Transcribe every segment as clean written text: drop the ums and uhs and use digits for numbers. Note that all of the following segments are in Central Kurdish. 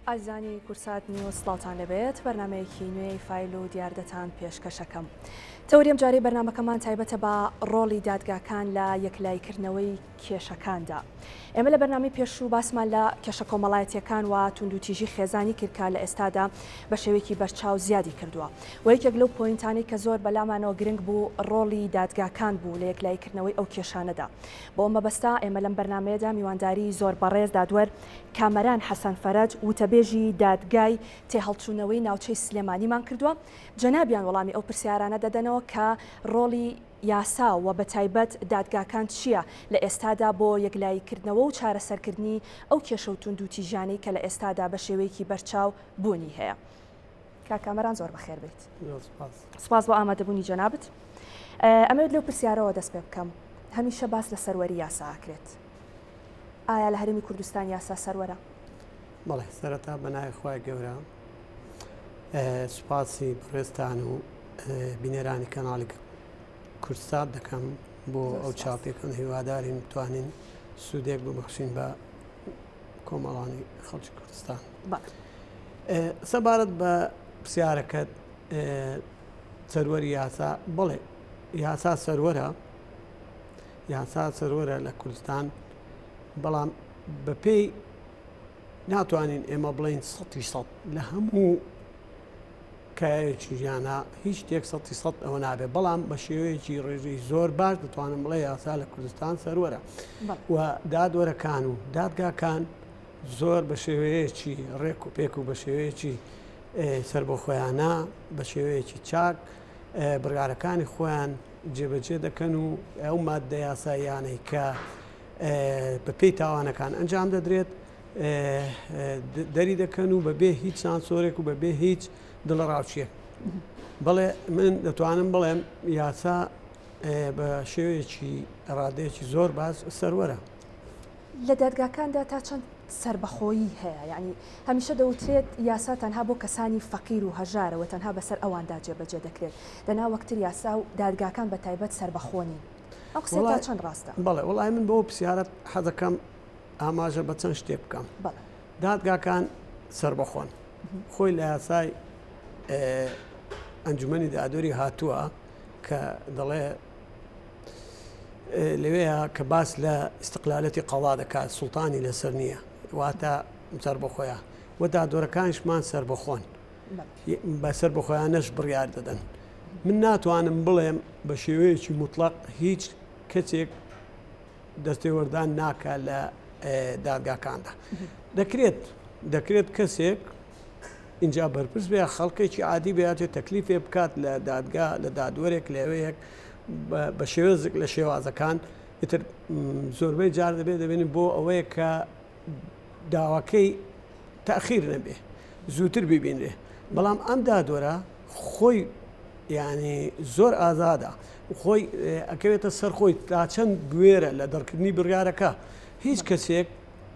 ئازیزانی کورسات نیوز سڵاوتان لێبێت بەرنمەیەکی نوێی فایل و دیاردەتان پێشکەشەکەم تەوەری ئەم جارەی بەرنامەکەمان تایبەتە بە ڕۆڵی دادگاکان لە یەکلاییکردنەوەی کێشەکاندا. ئێمە لە بەرنامەی پێشوو باسمان لە کێشە کۆمەڵایەتییەکان و توندوتیژی خێزانی کرد کە لە ئێستادا بە شێوەیەکی بەرچاو زیادی کردووە و یەکێک لەو پۆینتانەی کە زۆر بەلامانەوە گرنگ بوو ڕۆڵی دادگاکان بوو لە یەکلاییکردنەوەی ئەو کێشانەدا. بۆ ئەم مەبەستە ئێمە لەم بەرنامەیەدا میوانداری زۆر بەڕێز دادوەر کامەران حەسەن فەرەج وتەبێژی دادگای تێهەڵچوونەوەی ناوچەی سلێمانیمان کردووە جەنابیان وەڵامی ئەو پرسیارانە دەدەنەوە کە ڕۆڵی یاسا و بەتایبەت دادگاکان چییە لە ئێستادا بۆ یەکلاییکردنەوە و چارەسەرکردنی ئەو کێشە و توندوتیژیانەی کە لە ئێستادا بە شێوەیەکی بەرچاو بوونی هەیە. کاک کامەران زۆر بەخێر بێیت. زۆر سوپاس. سوپاس بۆ ئامادەبوونی جەنابت. ئەمەوێت لەو پرسیارەوە دەست پێ بکەم. هەمیشە باس لە سەروەری یاسا ئەکرێت. ئایا لە هەرێمی کوردستان یاسا سەروەرە؟ بەڵێ، سەرەتا بە ناوی خوای گەورە سوپاسی بەڕێزتان و بینەرانی کەناڵی کوردسات دەکەم بۆ ئەو چاپێکەن هیوادارین بتوانین سوودێک ببەخشین بە کۆمەڵانی خەڵکی کوردستان. سەبارەت بە پرسیارەکەت سەروەری یاسا بڵێ یاسا سەروەرە یاسا سەروەرە لە کوردستان بەڵام بەپێی ناتوانین ئێمە بڵین سەتی سەد لە هەموو کایەکی ژیانە هیچ شتێک سەتی سەد ئەوە نابێت بەڵام بە شێوەیەکی ڕێژەی زۆر باش دەتوانم بڵێ یاسا لە کوردستان سەروەرە و دادوەرەکان و دادگاکان زۆر بە شێوەیەکی ڕێک و پێک و بە شێوەیەکی سربەخۆیانە بە شێوەیەکی چاک بڕیارەکانی خۆیان جێبەجێ دەکەن و ئەو ماددە یاساییانەی کە بەپێی تاوانەکان ئەنجام دەدرێت دەری دەکەن و بەبێ هیچ سانسۆرێک و بەبێ هیچ دڵەڕاوچیەک بەڵێ من دەتوانم بڵێم یاسا بە شێوەیەکی ڕادەیەکی زۆر باش سەروەرە. لە دادگاکاندا تا چەند سەربەخۆیی هەیە؟ یانی هەمیشە دەوترێت یاسا تەنها بۆ کەسانی فەقیر و هەژارە و تەنها بەسەر ئەواندا جێبەجێ دەکرێت، دەنا وەکتر یاسا و دادگاکان بە تایبەت سەربەخۆ نین. ئەو قسەیە تا چەند ڕاستە؟ بەڵێ وەڵای من بۆ پرسیارت حەزەکەم ئاماژە بە چەند شتێک بکەم. دادگاکان سەربەخۆن. خۆی لە یاسای ئەنجومەنی دادوەری هاتووە کە دەڵێ لەوەیە کە باس لە ئیسیقلالەتی قەڵا دەکات سوڵتانی لەسەر نییە واتە سەربەخۆیە و دادوەرەکانیشمان سەربەخۆن بە سەربەخۆیانەش بڕیار دەدەن. من ناتوانم بڵێم بە شێوەیەکی موتڵەق هیچ کەسێک دەستێوەردان ناکا لە دادگاکاندا. دەکرێت دەکرێت کەسێک اینجا بەرپرس بێ خەڵکێکی عادی بێاتێ تەکلیفێ بکات لە دادگا لە دادوەرێک لەوەیەک بە شێوەزێک لە شێوازەکان ئیتر زۆربەی جار دەبێت دەبێنین بۆ ئەوەیە کە داواکەی تاخیر نەبێ زووتر ببینرێ بەڵام ئەم دادوەرە خۆی یعنی زۆر ئازادە خۆی ئەکەوێتە سەر خۆی تا چەند بوێرە لە دەرکردنی بڕیارەکە هیچ کەسێک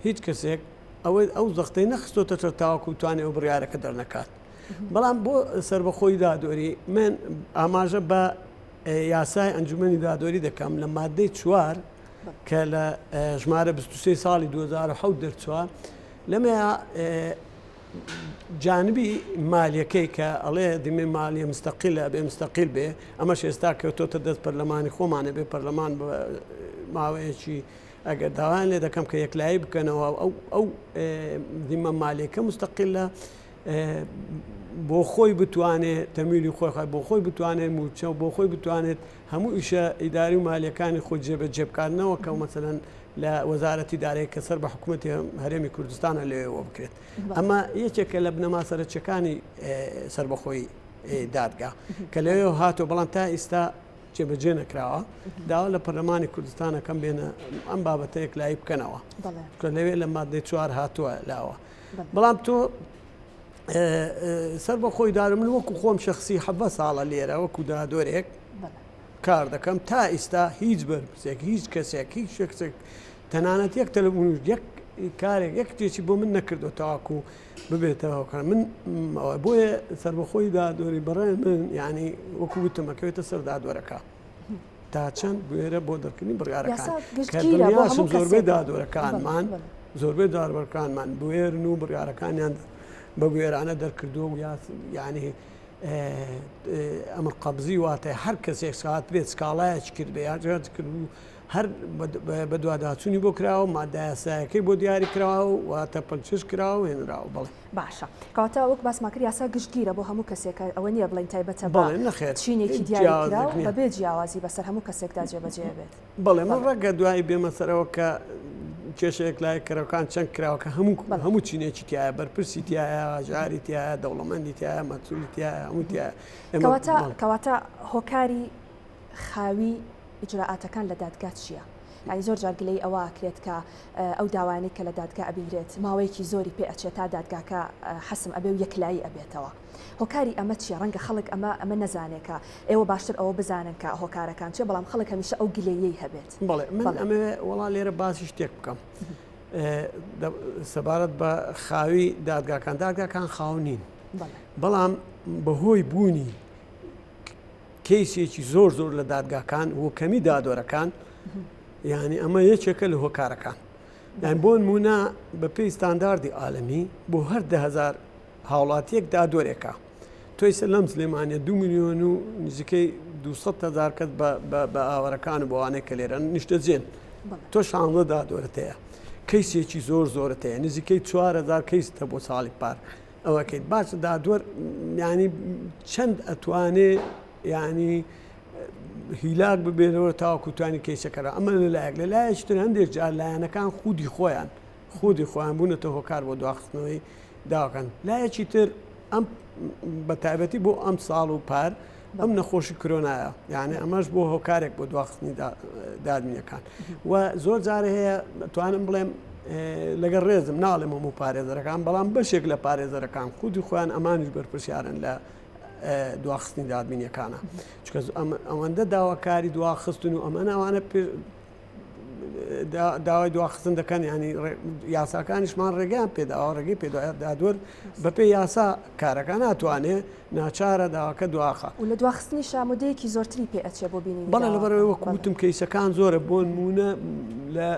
هیچ کەسێک ئەوەی ئەو زەختەی نەخستۆتە سەر تاوەکو توانێ ئەو بڕیارەکە دەرنەکات بەڵام بۆ سربەخۆی دادوەری من ئاماژە بە یاسای ئەنجومەنی دادوەری دەکەم لە مادەی چوار کە لە ژمارە 23 ساڵی 2007 دەرچوە لەمەیا جانبی مالیەکەی کە ئەڵێ دیمێ مالیە مستەقیلە بێ مستەقیل بێ ئەمەش ئێستا کەوتۆتە دەست پەرلەمانی خۆمانە بێ پەرلەمان بە ماوەیەکی ئەگەر داوایان لێ دەکەم کە یەکلایی بکەنەوە ئەو ئەو دیمە مالیەکە مستەقیلە بۆ خۆی بتوانێت تەمیلی خۆی خۆی بۆ خۆی بتوانێت موچە و بۆ خۆی بتوانێت هەموو ئیشە ئیداری و مالیەکانی خۆی جێبەجێ بکاتنەوە کە مەسەلەن لە وەزارەتی دارایی کە سەر بە حکوومەتی هەرێمی کوردستانە لەوێوە بکرێت ئەمە یەکێکە لە بنەما سەرەکیەکانی سربەخۆی دادگا کە لەوێ هاتۆ بەڵام تا ئیستا جێبەجێ نەکراوە داوا لە پەرلەمانی کوردستانەکەم بێنە ئەم بابەتە یەکلایی بکەنەوە کە لەوێ لە مادەی چوار هاتووە لاوە بەڵام تۆ سەر بە خۆی دارم من وەکو خۆم شخصی حەبە ساڵە لێرە وەکو دادۆرێک کار دەکەم تا ئیستا هیچ بەرپرسێک هیچ کەسێک هیچ شخصێک تەنانەت یەک تەلەفۆن یەک کارێک یەک کتێکی بۆ من نەکردو تاواکو ببێتە هۆکار من بۆیە سربەخۆی دادوەری بەڕێ من ینی وەکو وتم ئەکەوێتە سەر دادوەرەکە تا چەند بوێرە بۆ دەرکردنی بڕیارەکان زۆربەی دادوەرەکانمان زۆربەی دادوەرەکانمان بوێرن و بڕیارەکانیان. بە بوێرانە دەرکردووە و یانی ئەمر قەبزی واتە هەر کەسێک سات بێت سکاڵایەکی کرد بێ یان کرد و هەر بەدواداچوونی بۆ کراوە مادە یاسایەکەی بۆ دیاری کراوە و واتە پەلکێش کراوە و هێنراوە بەڵێ. باشە کەواتە وەک باسمان کرد یاسا گشتگیرە بۆ هەموو کەسێک ئەوە نییە بڵێین تایبەتە بە بەڵێ نەخێر چینێکی هیچ دیاریکراو جیاوازێک نییە. بەبێ جیاوازی بەسەر هەموو کەسێکدا جێبەجێ بێت. بەڵێ من بەڵێ. ڕەنگە دوایی بێمە سەرەوە کە کێشە یەکلاییکەرەکان چەند کراوە کە هەموو بەڵێ. هەموو چینێکی تیایە بەرپرسی تیایە هەژاری تیایە دەوڵەمەندی تیایە مەسئولی تیایە هەموو تیایە ئێمە کەواتە بەڵێ. کەواتە هۆکاری خاوی ئیجرائاتەکان لە دادگا چییە؟ یانی زۆر جار گلەیی ئەوە ئەکرێت کە ئەو داوایانەی کە لە دادگا ئەبینرێت ماوەیەکی زۆری پێ ئەچێت تا دادگاکە حەسم ئەبێ و یەکلایی ئەبێتەوە. هۆکاری ئەمە چییە؟ ڕەنگە خەڵک ئەمە ئەمە نەزانێ کە ئێوە باشتر ئەوە بزانن کە هۆکارەکان چییە، بەڵام خەڵک هەمیشە ئەو گلەییەی هەبێت. بەڵێ من بەڵێ. ئەمەوێ وەڵا لێرە باسی شتێک بکەم سەبارەت بە خاوی دادگاکان دادگاکان خاو نین بەڵێ. بەڵام بەهۆی بوونی کەیسێکی زۆر زۆر لە دادگاکان و کەمی دادوەرەکان یعنی ئەمە یەکێکە لە هۆکارەکان یان بۆ نمونە بە پێی ستانداردی عالمی بۆ هەر دههزار هاوڵاتیەک دادوەرێکە تۆی سەر لەم سلێمانە دو میلیۆن و نزیکەی 200 هزار کەس بە ئاوەرەکان و بەوانەیە کە لێرە نیشتەجێن تۆ شانزە دادوەرت هەیە کەیسێکی زۆر زۆرت هەیە نزیکەی 4هزار کەیس هەبوو ساڵی پار ئەوەکەیت باشە دادوەر ینی چەند ئەتوانێ ینی هیلاک ببێتەوە تاوەکو توانی کەیسەکەرە ئەمە لەلایەک لە لایەکی تر هەندێک جار لایەنەکان خودی خۆیان خودی خۆیان بوونەتە هۆکار بۆ دواخستنەوەی داواکان لایەکی تر ئەم بە تایبەتی بۆ ئەم ساڵ و پار ئەم نەخۆشی کرۆنایە یعنی ئەمەش بۆ هۆکارێک بۆ دواخستنی دادمینەکان و زۆر جارە هەیە توانم بڵێم لەگەڵ ڕێزم ناڵێم هەموو پارێزەرەکان بەڵام بەشێک لە پارێزەرەکان خودی خۆیان ئەمانیش بەرپرسیارن لە دواخستنی دادبینیەکانە چکە ئەوەندە داواکاری دواخستن و ئەمە ئەوانە داوای دواخستن دەکەن ینی یاساکانیشمان ڕێگەیان پێداوە ڕێگەی پێدا دادوەر بەپێی یاسا کارەکە ناتوانێ ناچارە داواکە دواخە. و لە دواخستنیشا مودەیەکی زۆرتری پێ ئەچێ بۆ بینینی بەڵێ لەبەرئەوەی داواکە. وەکو بەڵێ. وتم کەیسەکان زۆرە بۆ نموونە لە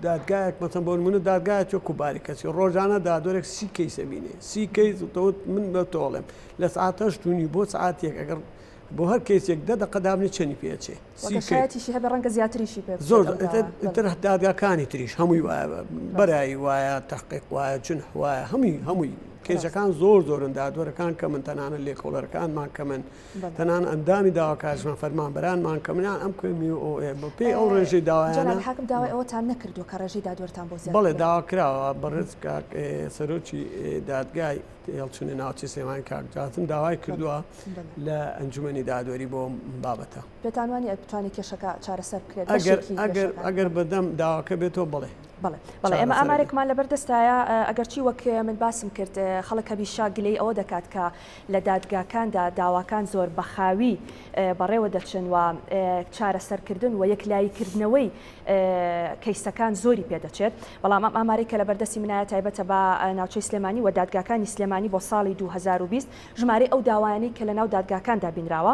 دادگایەک مەسەن بۆ نموونە دادگایەکی وەکو باری کەسی ڕۆژانە دادوەرێک سی کەیس ئەبینێ سی کەیس تۆ من بە تۆ ئەڵێم لە سەعات هەشت و نیو بۆ سەعات یەک ئەگەر بۆ هەر کەیسێک دە دەقە دابنێ چەنی پێ ئەچێ وە سی گەر کەیس. شایەتیشی هەبێ ڕەنگە زیاتریشی پێ بچێت زۆر ئەو ئیتر داوایە. بەڵێ. ئیتر دادگاکانی تریش هەمووی وایە ڕاستە. بەرایی وایە تەحقیق وایە جنح وایە هەمووی هەمووی ڕاستە. کەیسەکان زۆر زۆرن دادوەرەکان کەمن تەنانەت لێکۆڵەرەکانمان کەمن بەڵێ. تەنان ئەندامی داواکاریشمان فەرمانبەرانمان کەمن یان ئەم کەمی و ئەو ئێ بە پێی ئەو ڕێژەی داوایانە جەنابی حاکم داوای ئەوەتان نەکردووە کە ڕێژەی دادوەرتان بۆ زیاد بەڵێ بکرێت؟ داوا کراوە بەڕێز کاک سەرۆکی دادگای هێڵچوونی ناوچەی سلێمانی کاک جاسم داوای کردووە لە ئەنجومەنی دادوەری بۆ بابەتە. پێتان وانیە بتوانێت کێشەکە چارەسەر بکرێت؟ ئەگەر بەشێکی ئەگەر کێشەکان. ئەگەر بەدەم داواکە بێتەوە بەڵێ. بەڵێ بەڵێ ئێمە چارەسەر ئەبێت. ئامارێکمان لەبەردەستایە ئەگەرچی وەک من باسم کرد خەڵک هەمیشە گلەیی ئەوە دەکات کە لە دادگاکاندا داواکان زۆر بە خاوی بەڕێوە دەچن و چارەسەرکردن و یەکلاییکردنەوەی کەیسەکان زۆری پێدەچێت، بەڵام ئەم ئامارەی کە لەبەردەستی منایە تایبەتە بە ناوچەی سلێمانی و دادگاکانی سلێمانی بۆ ساڵی 2020 ژمارەی ئەو داوایانەی کە لەناو دادگاکاندا بینراوە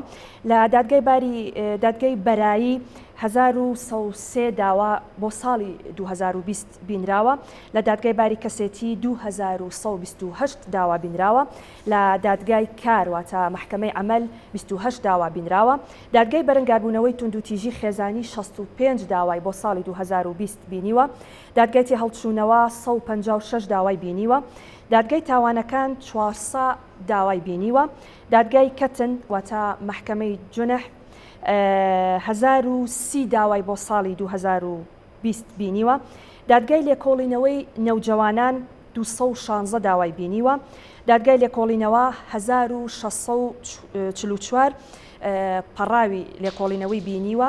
لە دادگای باری دادگای بەرایی 1103 داوا بۆ ساڵی 2020 بینراوە، لە دادگای باری کەسێتی 2128 داوا بینراوە، لە دادگای کار واتە مەحکەمەی عەمەل 28 داوا بینراوە، دادگای بەرەنگاربوونەوەی توندوتیژی خێزانی 65 داوای بۆ ساڵی 2020 بینیوە، دادگای تێهەڵچوونەوە 156 داوای بینیوە، دادگای تاوانەکان 400 داوای بینیوە، دادگای کەتن واتە مەحکەمەی جونح 1030 داوای بۆ ساڵی 2020 بینیوە، دادگای لێکۆڵینەوەی نەوجەوانان 216 داوای بینیوە، دادگای لێکۆڵینەوە 1644 پەڕاوی لێکۆڵینەوەی بینیوە،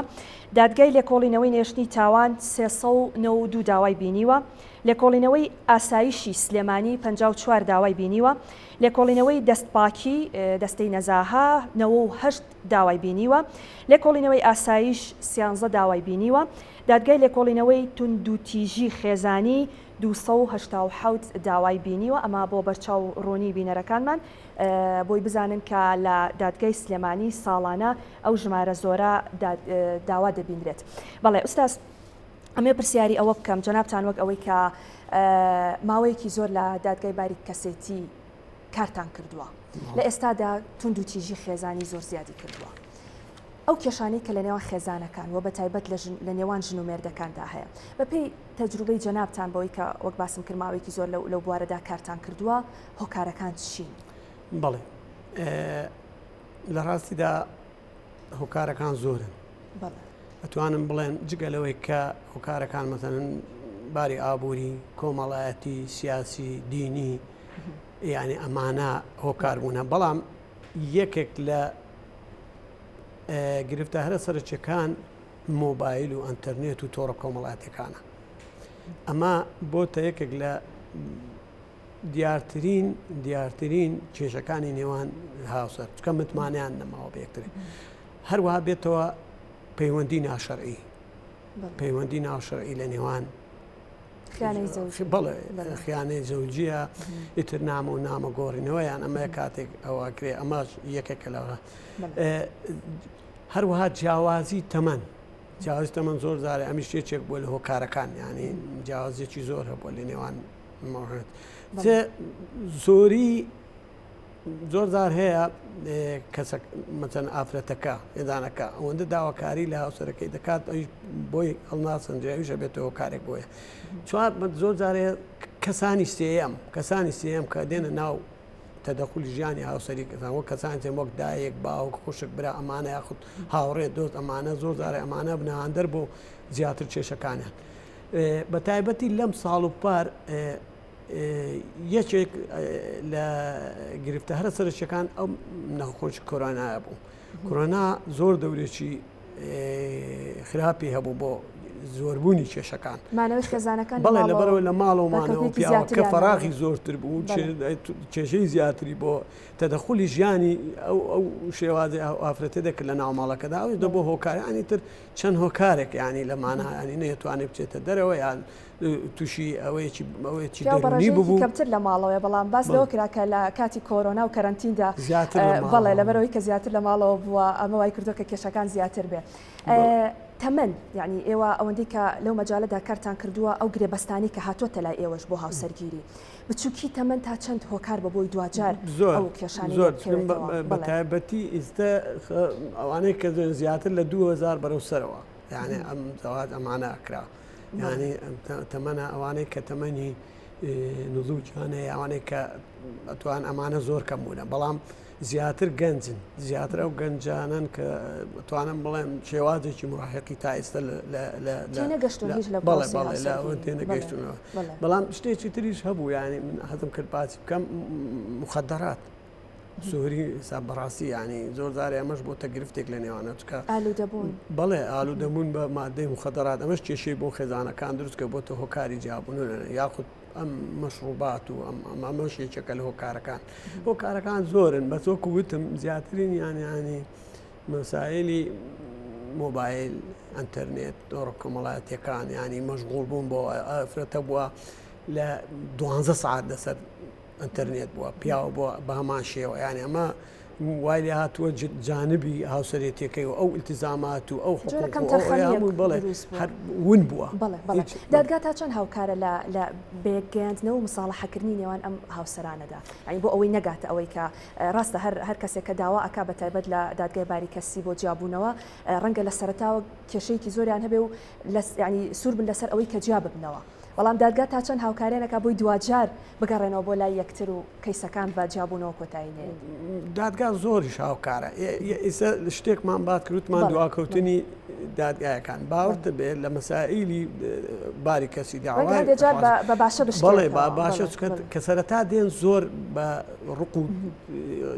دادگای لێکۆڵینەوەی نێشتنی تاوان 392 داوای بینیوە، لێکۆڵینەوەی ئاسایشی سلێمانی 54 داوای بینیوە، لێکۆڵینەوەی دەستپاکی دەستەی نەزاهە 98 داوای بینیوە، لێکۆڵینەوەی ئاسایش سیانزە داوای بینیوە، دادگای لێکۆڵینەوەی توندوتیژی خێزانی 287 داوای بینیوە، ئەمە بۆ بەرچاو ڕوونی بینەرەکانمان بۆی بزانن کە لە دادگای سلێمانی ساڵانە ئەو ژمارە زۆرە داوا دەبینرێت. بەڵێ ئوستاز ئەمێ پرسیاری ئەوە بکەم جەنابتان وەک ئەوەی کە ماوەیەکی زۆر لە دادگای باری کەسێتی. کارتان کردووە لە ئێستادا توندوتیژی خێزانی زۆر زیادی کردووە ئەو کێشانەی کە لە نێوان خێزانەکان و بە تایبەت لە ژن لە نێوان ژن و مێردەکاندا هەیە بەپێی تەجروبەی جەنابتان بەوەی کە وەک باسم کرد ماوەیەکی زۆر لەو لەو بوارەدا کارتان کردووە هۆکارەکان چین؟ بەڵێ لە ڕاستیدا هۆکارەکان زۆرن ئەتوانم بڵێن جگە لەوەی کە هۆکارەکان مەسەلەن باری ئابووری کۆمەڵایەتی سیاسی دینی یعنی ئەمانە هۆکار بوونە بەڵام یەکێک لە گرفتە هەرە سەرەکیەکان مۆبایل و ئەتەرنێت و تۆڕە کۆمەڵاتەکانە ئەمە بۆتە یەکێک لە دیارترین دیارترین کێشەکانی نێوان هاوسەر چکە متمانیان نەماوە بە یەکتری هەروەها بێتەوە پەیوەندی ناشەرعی پەیوەندی ناشەرعی لە نێوان بەڵێ خیانەی زەوجیە ئیتر نامە و نامە گۆڕینەوە یان ئەمە کاتێک ئەوەکرێ ئەمەش یەکێکە لەوە هەروەها جیاوازی تەمەن جیاوازی تەمەن زۆر جارێ ئەمیش یەکێک بووە لە هۆکارەکان یانی جیاوازیەکی زۆر هەبووە لە نێوان زۆری زۆر جار هەیە کەسە مەچەن ئافرەتەکە هێدانەکە ئەوەندە داواکاری لە هاوسەرەکەی دەکات ئەویش بۆی هەڵناسەنجێ ئەویشە بێتەوە کارێک بۆیە چوار زۆر جارێ کەسانی سێیەم کەسانی سێیەم کە دێنە ناو تەدەخولی ژیانی هاوسەری کەسان وەک کەسانی تر وەک دایک باوک خوشک برا ئەمانە یاخود هاوڕێ دۆست ئەمانە زۆر جارێ ئەمانە بنە هاندەر بۆ زیاتر کێشەکانیان بە تایبەتی لەم ساڵ و پار یەکێک لە گرفتە هەرە سەرەکیەکان ئەو نەخۆشی کۆرۆنایە بوو کۆرۆنا زۆر دەورێکی خراپی هەبوو بۆ زۆربوونی کێشەکان مانەوەی خێزانەکان بەڵێ لەبەرەوە لە ماڵەوە مانەوە پیاوەکە فەراغی زۆرتر بوو کێشەی زیاتری بۆ تەدەخولی ژیانی ئەو ئەو شێوازی ئافرەتە دەکرد لە ناو ماڵەکەدا ئەو دەبۆ هۆکارانی تر چەند هۆکارێک ینی لەمانە ینی نەیەتوانێت بچێتە دەرەوە یان تووشی ئەوەیەکی ئەوەیەکی دەروونی ببوو. کەمتر لە ماڵەوەیە بەڵام باس لەوە کرا کە لە کاتی کۆرۆنا و کەرەنتیندا زیاتر لە ماڵەوە بەڵێ لەبەرئەوەی کە زیاتر لە ماڵەوە بووە ئەمە وای کردووە کە کێشەکان زیاتر بێ. تەمەن یعنی ئێوە ئەوەندەی کە لەو مەجالەدا کارتان کردووە ئەو گرێبەستانەی کە هاتووەتە لای ئێوەش بۆ هاوسەرگیری بچووکی تەمەن تا چەند هۆکار بە بۆی دواجار زۆر ئەو کێشانەی زۆر لێ بکەوێتەوە؟ بە بەڵێ. تایبەتی ئیستە ئەوانەی کە زیاتر لە 2000 بەرەو سەرەوە یعنی ئەم زەواج ئەمانە ئەکرا یعنی تەمەنە ئەوانەی کە تەمەنی نزوجیان هەیە ئەوانەی کە ئەتوان ئەمانە زۆر کەم بوونە بەڵام زیاتر گەنجن زیاتر ئەو گەنجانن کە توانم بڵێم شێوازێکی مراهقی تا ئێستا بەڵێ تێنەگەشتونەوە بەڵام شتێکی تریش هەبوو ینی من حەزم کرد باسی بکەم مخدرات زۆری حساب بەڕاستی یانی زۆر جارێ ئەمەش بۆتە گرفتێک لە نێوانە چکە ئالوودەبوون بەڵێ ئالوودەبوون بە مادەی مخدرات ئەمەش کێشەی بۆ خێزانەکان دروست کە بۆتە هۆکاری جیابوون یاخود ئەم مەشروبات و ئەم ئەمەش یەکێکە لە هۆکارەکان هۆکارەکان زۆرن بەس وەکو وتم زیاترین یان ینی مەسایلی مۆبایل ئەتەرنێت تۆڕە کۆمەڵایەتیەکان ینی مەشغوڵ بوون بۆ ئافرەتە بووە لە دوانزە سعات لەسەر ئەتەرنێت بووە پیاوە بووە بە هەمان شێوە یانی ئەمە وای لێ هاتووە جانبی هاوسەرێتیەکەی و ئەو التزامات و ئەو حقوق و ئەو ئەوەی هەمووی بەڵێ هەر ون بووە. بەڵێ بەڵێ دادگا تا چەند هاوکارە لە لە بەیەکگەیاندنەوە و مساڵەحەکردنی نێوان ئەم هاوسەرانەدا یانی بۆ ئەوەی نەگاتە ئەوەی کە ڕاستە هەر هەر کەسێک کە داوا ئەکا بە تایبەت لە دادگای باری کەسی بۆ جیابوونەوە ڕەنگە لە سەرەتاوە کێشەیەکی زۆریان هەبێ و لە یانی سوور بن لەسەر ئەوەی کە جیا ببنەوە بەڵام دادگا تا چەند هاوکاریان ئەکا بۆی دواجار بگەڕێنەوە بۆ لای یەکتر و کەیسەکان بە جیابوونەوە کۆتایی نەیەت؟ دادگا زۆریش هاوکارە. ئیسە شتێکمان بات کرد وتمان دواکەوتنی دادگایەکان باوەڕت بێ لە مەسائیلی باری کەسی داوای هەندێک جار بە باشە بشکێتەوە. بەڵێ بە باشە چونکە کە سەرەتا دێن زۆر بە ڕق و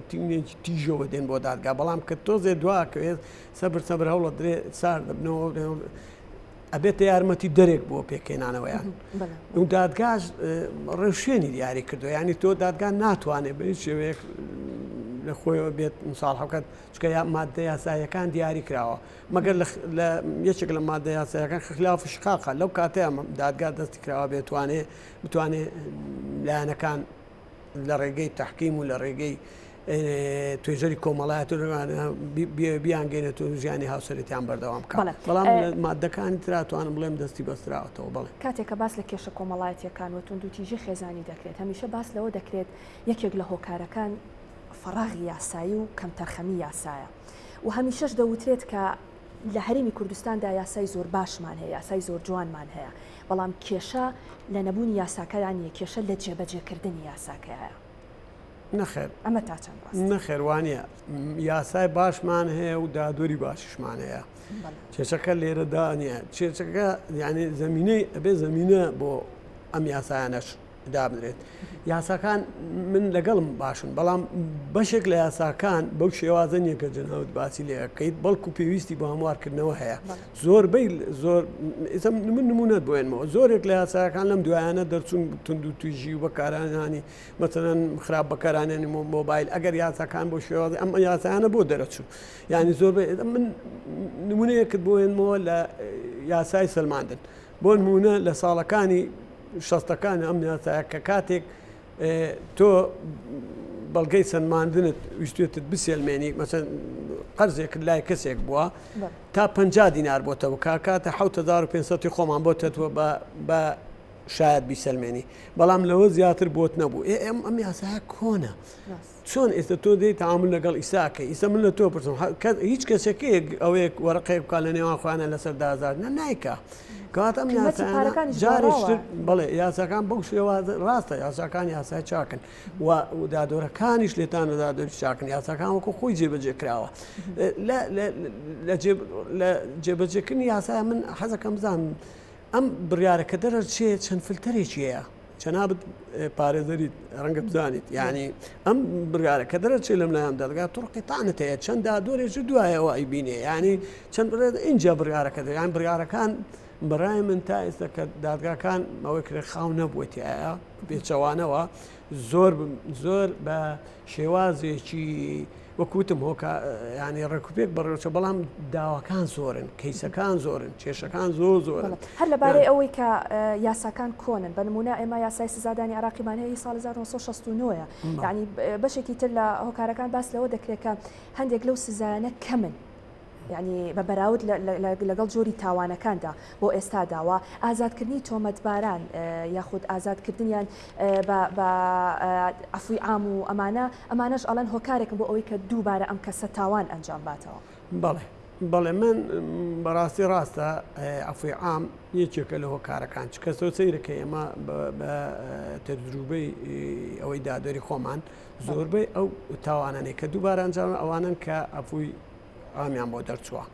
تینێکی تیژەوە دێن بۆ دادگا بەڵام کە تۆزێ دواکەوێت سەبر سەبر هەوڵە درێ سارد دەبنەوە ئەبێتە یارمەتی دەرێک بۆ پێکهێنانەوەیان و دادگاش ڕێوشوێنی دیاری کردو ینی تۆ دادگا ناتوانێت بە هیچ شێوەیەک لە خۆیەوە بێت مساڵ حکات چکە یا مادە یاسایەکان دیاری کراوە مەگەر لە یەکێک لە مادە یاسایەکان خلاف شقاقە لەو کاتەیە دادگا دەستی کراوە بێتوانێ بتوانێ لایەنەکان لە ڕێگەی تحکیم و لە ڕێگەی توێژەری کۆمەڵایەتی بیانگەینێت و ژیانی هاوسەرێتیان بەردەوام بکات. بەڵام لە مادەکانی ترا توانم بڵێم دەستی بەستراوەتەوە. بەڵێ. کاتێک کە باس لە کێشە کۆمەڵایەتییەکان و توندوتیژی خێزانی دەکرێت، هەمیشە باس لەوە دەکرێت یەکێک لە هۆکارەکان فەراغی یاسایی و کەمتەرخەمی یاسایە و هەمیشەش دەوترێت کە لە هەرێمی کوردستاندا یاسای زۆر باشمان هەیە، یاسای زۆر جوانمان هەیە، بەڵام کێشە لە نەبوونی یاساکەدا نییە، کێشە لە جێبەجێکردنی یاساکەیە. نەخێر. ئەمە تا چەند ڕاستە؟ نەخێر وانییە. یاسای باشمان هەیە و دادوەری باشیشمان هەیە. کێشەکە لێرەدا نییە. کێشەکە یعنی زەمینەی ئەبێ زەمینە بۆ ئەم یاسایانەش دابنرێت. یاساکان من لەگەڵم باشن، بەڵام بەشێک لە یاساکان بەو شێوازە نییە کە جەنابت باسی لێ ئەکەیت، بەڵکو پێویستی بە هەموارکردنەوە هەیە. زۆربەی زۆر ئێستا من نمونەت بۆ هێنمەوە زۆرێک لە یاساکان لەم دوایانە دەرچوون توندوتیژی و بەکارهێنانی مەسەلەن خراپ بەکارانێنی مۆبایل ئەگەر یاساکان بۆ شێواز ئەم یاسایانە بۆ دەرەچوو یعنی زۆر من نمونەیەکت بۆ هێنمەوە لە یاسای سەلماندن بۆ نمونە لە ساڵەکانی شەستەکان ئەم یاسایە کە کاتێک تۆ بەڵگەی سەلماندنت ویستێتت بسێلمێنی مەسەن قەرزێکت لای کەسێک بووە تا 50 دینار بۆتەوە کاکاتە 1500 خۆمان بۆ تەتوە بە شایەت بیسەلمێنی بەڵام لەوە زیاتر بۆت نەبوو ئێ ئەم ئەم یاسایە کۆنە چۆن ئێستا تۆ دێی تعامل لەگەڵ ئیساکە ئیستا من لە تۆ پرسم هیچ کەسێکەیەک ئەوەیەک وەرەقەیەک بکات لە نێوان خۆیانە لەسەر دازار نە نایکا کەواتە ئەم یاسایانە جارێکتر بەڵێ یاساکان بەو شێوازە ڕاستە یاساکان یاسای چاکن و دادۆرەکانیش لێتان لە دادۆری چاکن یاساکان وەکو خۆی جێبەجێ کراوە لە جێبەجێکردنی یاسای من حەزەکەم بزانم ئەم بڕیارە کە دەرەچێ چەند فلتەرێکی هەیە جەنابت پارێزەریت ڕەنگە بزانیت یعنی ئەم بڕیارە کە دەرەچێ لەم لایەن دەرگا تڕقی تانت هەیە چەند دادۆرێکی دوایەوە ئەیبینێ یعنی چەند بڕێت اینجا بڕیارەکە یان بڕیارەکان بەڕای من تا ئێستا کە دادگاکان ئەوەی کرێ خاو نەبووە تایە پێچەوانەوە زۆر زۆر بە شێوازێکی وەک وتم هۆکا یانی ڕێکوپێک بەڕێوەچوە بەڵام داواکان زۆرن کەیسەکان زۆرن کێشەکان زۆر زۆرن. هەر لەبارەی ئەوەی کە یاساکان کۆنن بە نمونە ئێمە یاسای سزادانی عێراقیمان هەیە ساڵ 1969 یعنی بەشێکی تر لە هۆکارەکان باس لەوە دەکرێت کە هەندێک لەو سزایانە کەمن یانی بە بەراورد لەگەڵ جۆری تاوانەکاندا بۆ ئێستا داوە ئازادکردنی تۆمەتباران یاخود ئازادکردنیان بە عەفوی عام و ئەمانە ئەمانەش ئەڵێن هۆکارێکن بۆ ئەوەی کە دووبارە ئەم کەسە تاوان ئەنجام باتەوە. بەڵێ بەڵێ من بەڕاستی ڕاستە عەفوی عام یەکێکە لە هۆکارەکان چ کەسەوە سەیرەکە ئێمە بە تەجروبەی ئەوەی دادوەری خۆمان زۆربەی ئەو تاوانانەی کە دووبارە ئەنجام ئەوانن کە عەفوی عامیان بۆ دەرچووە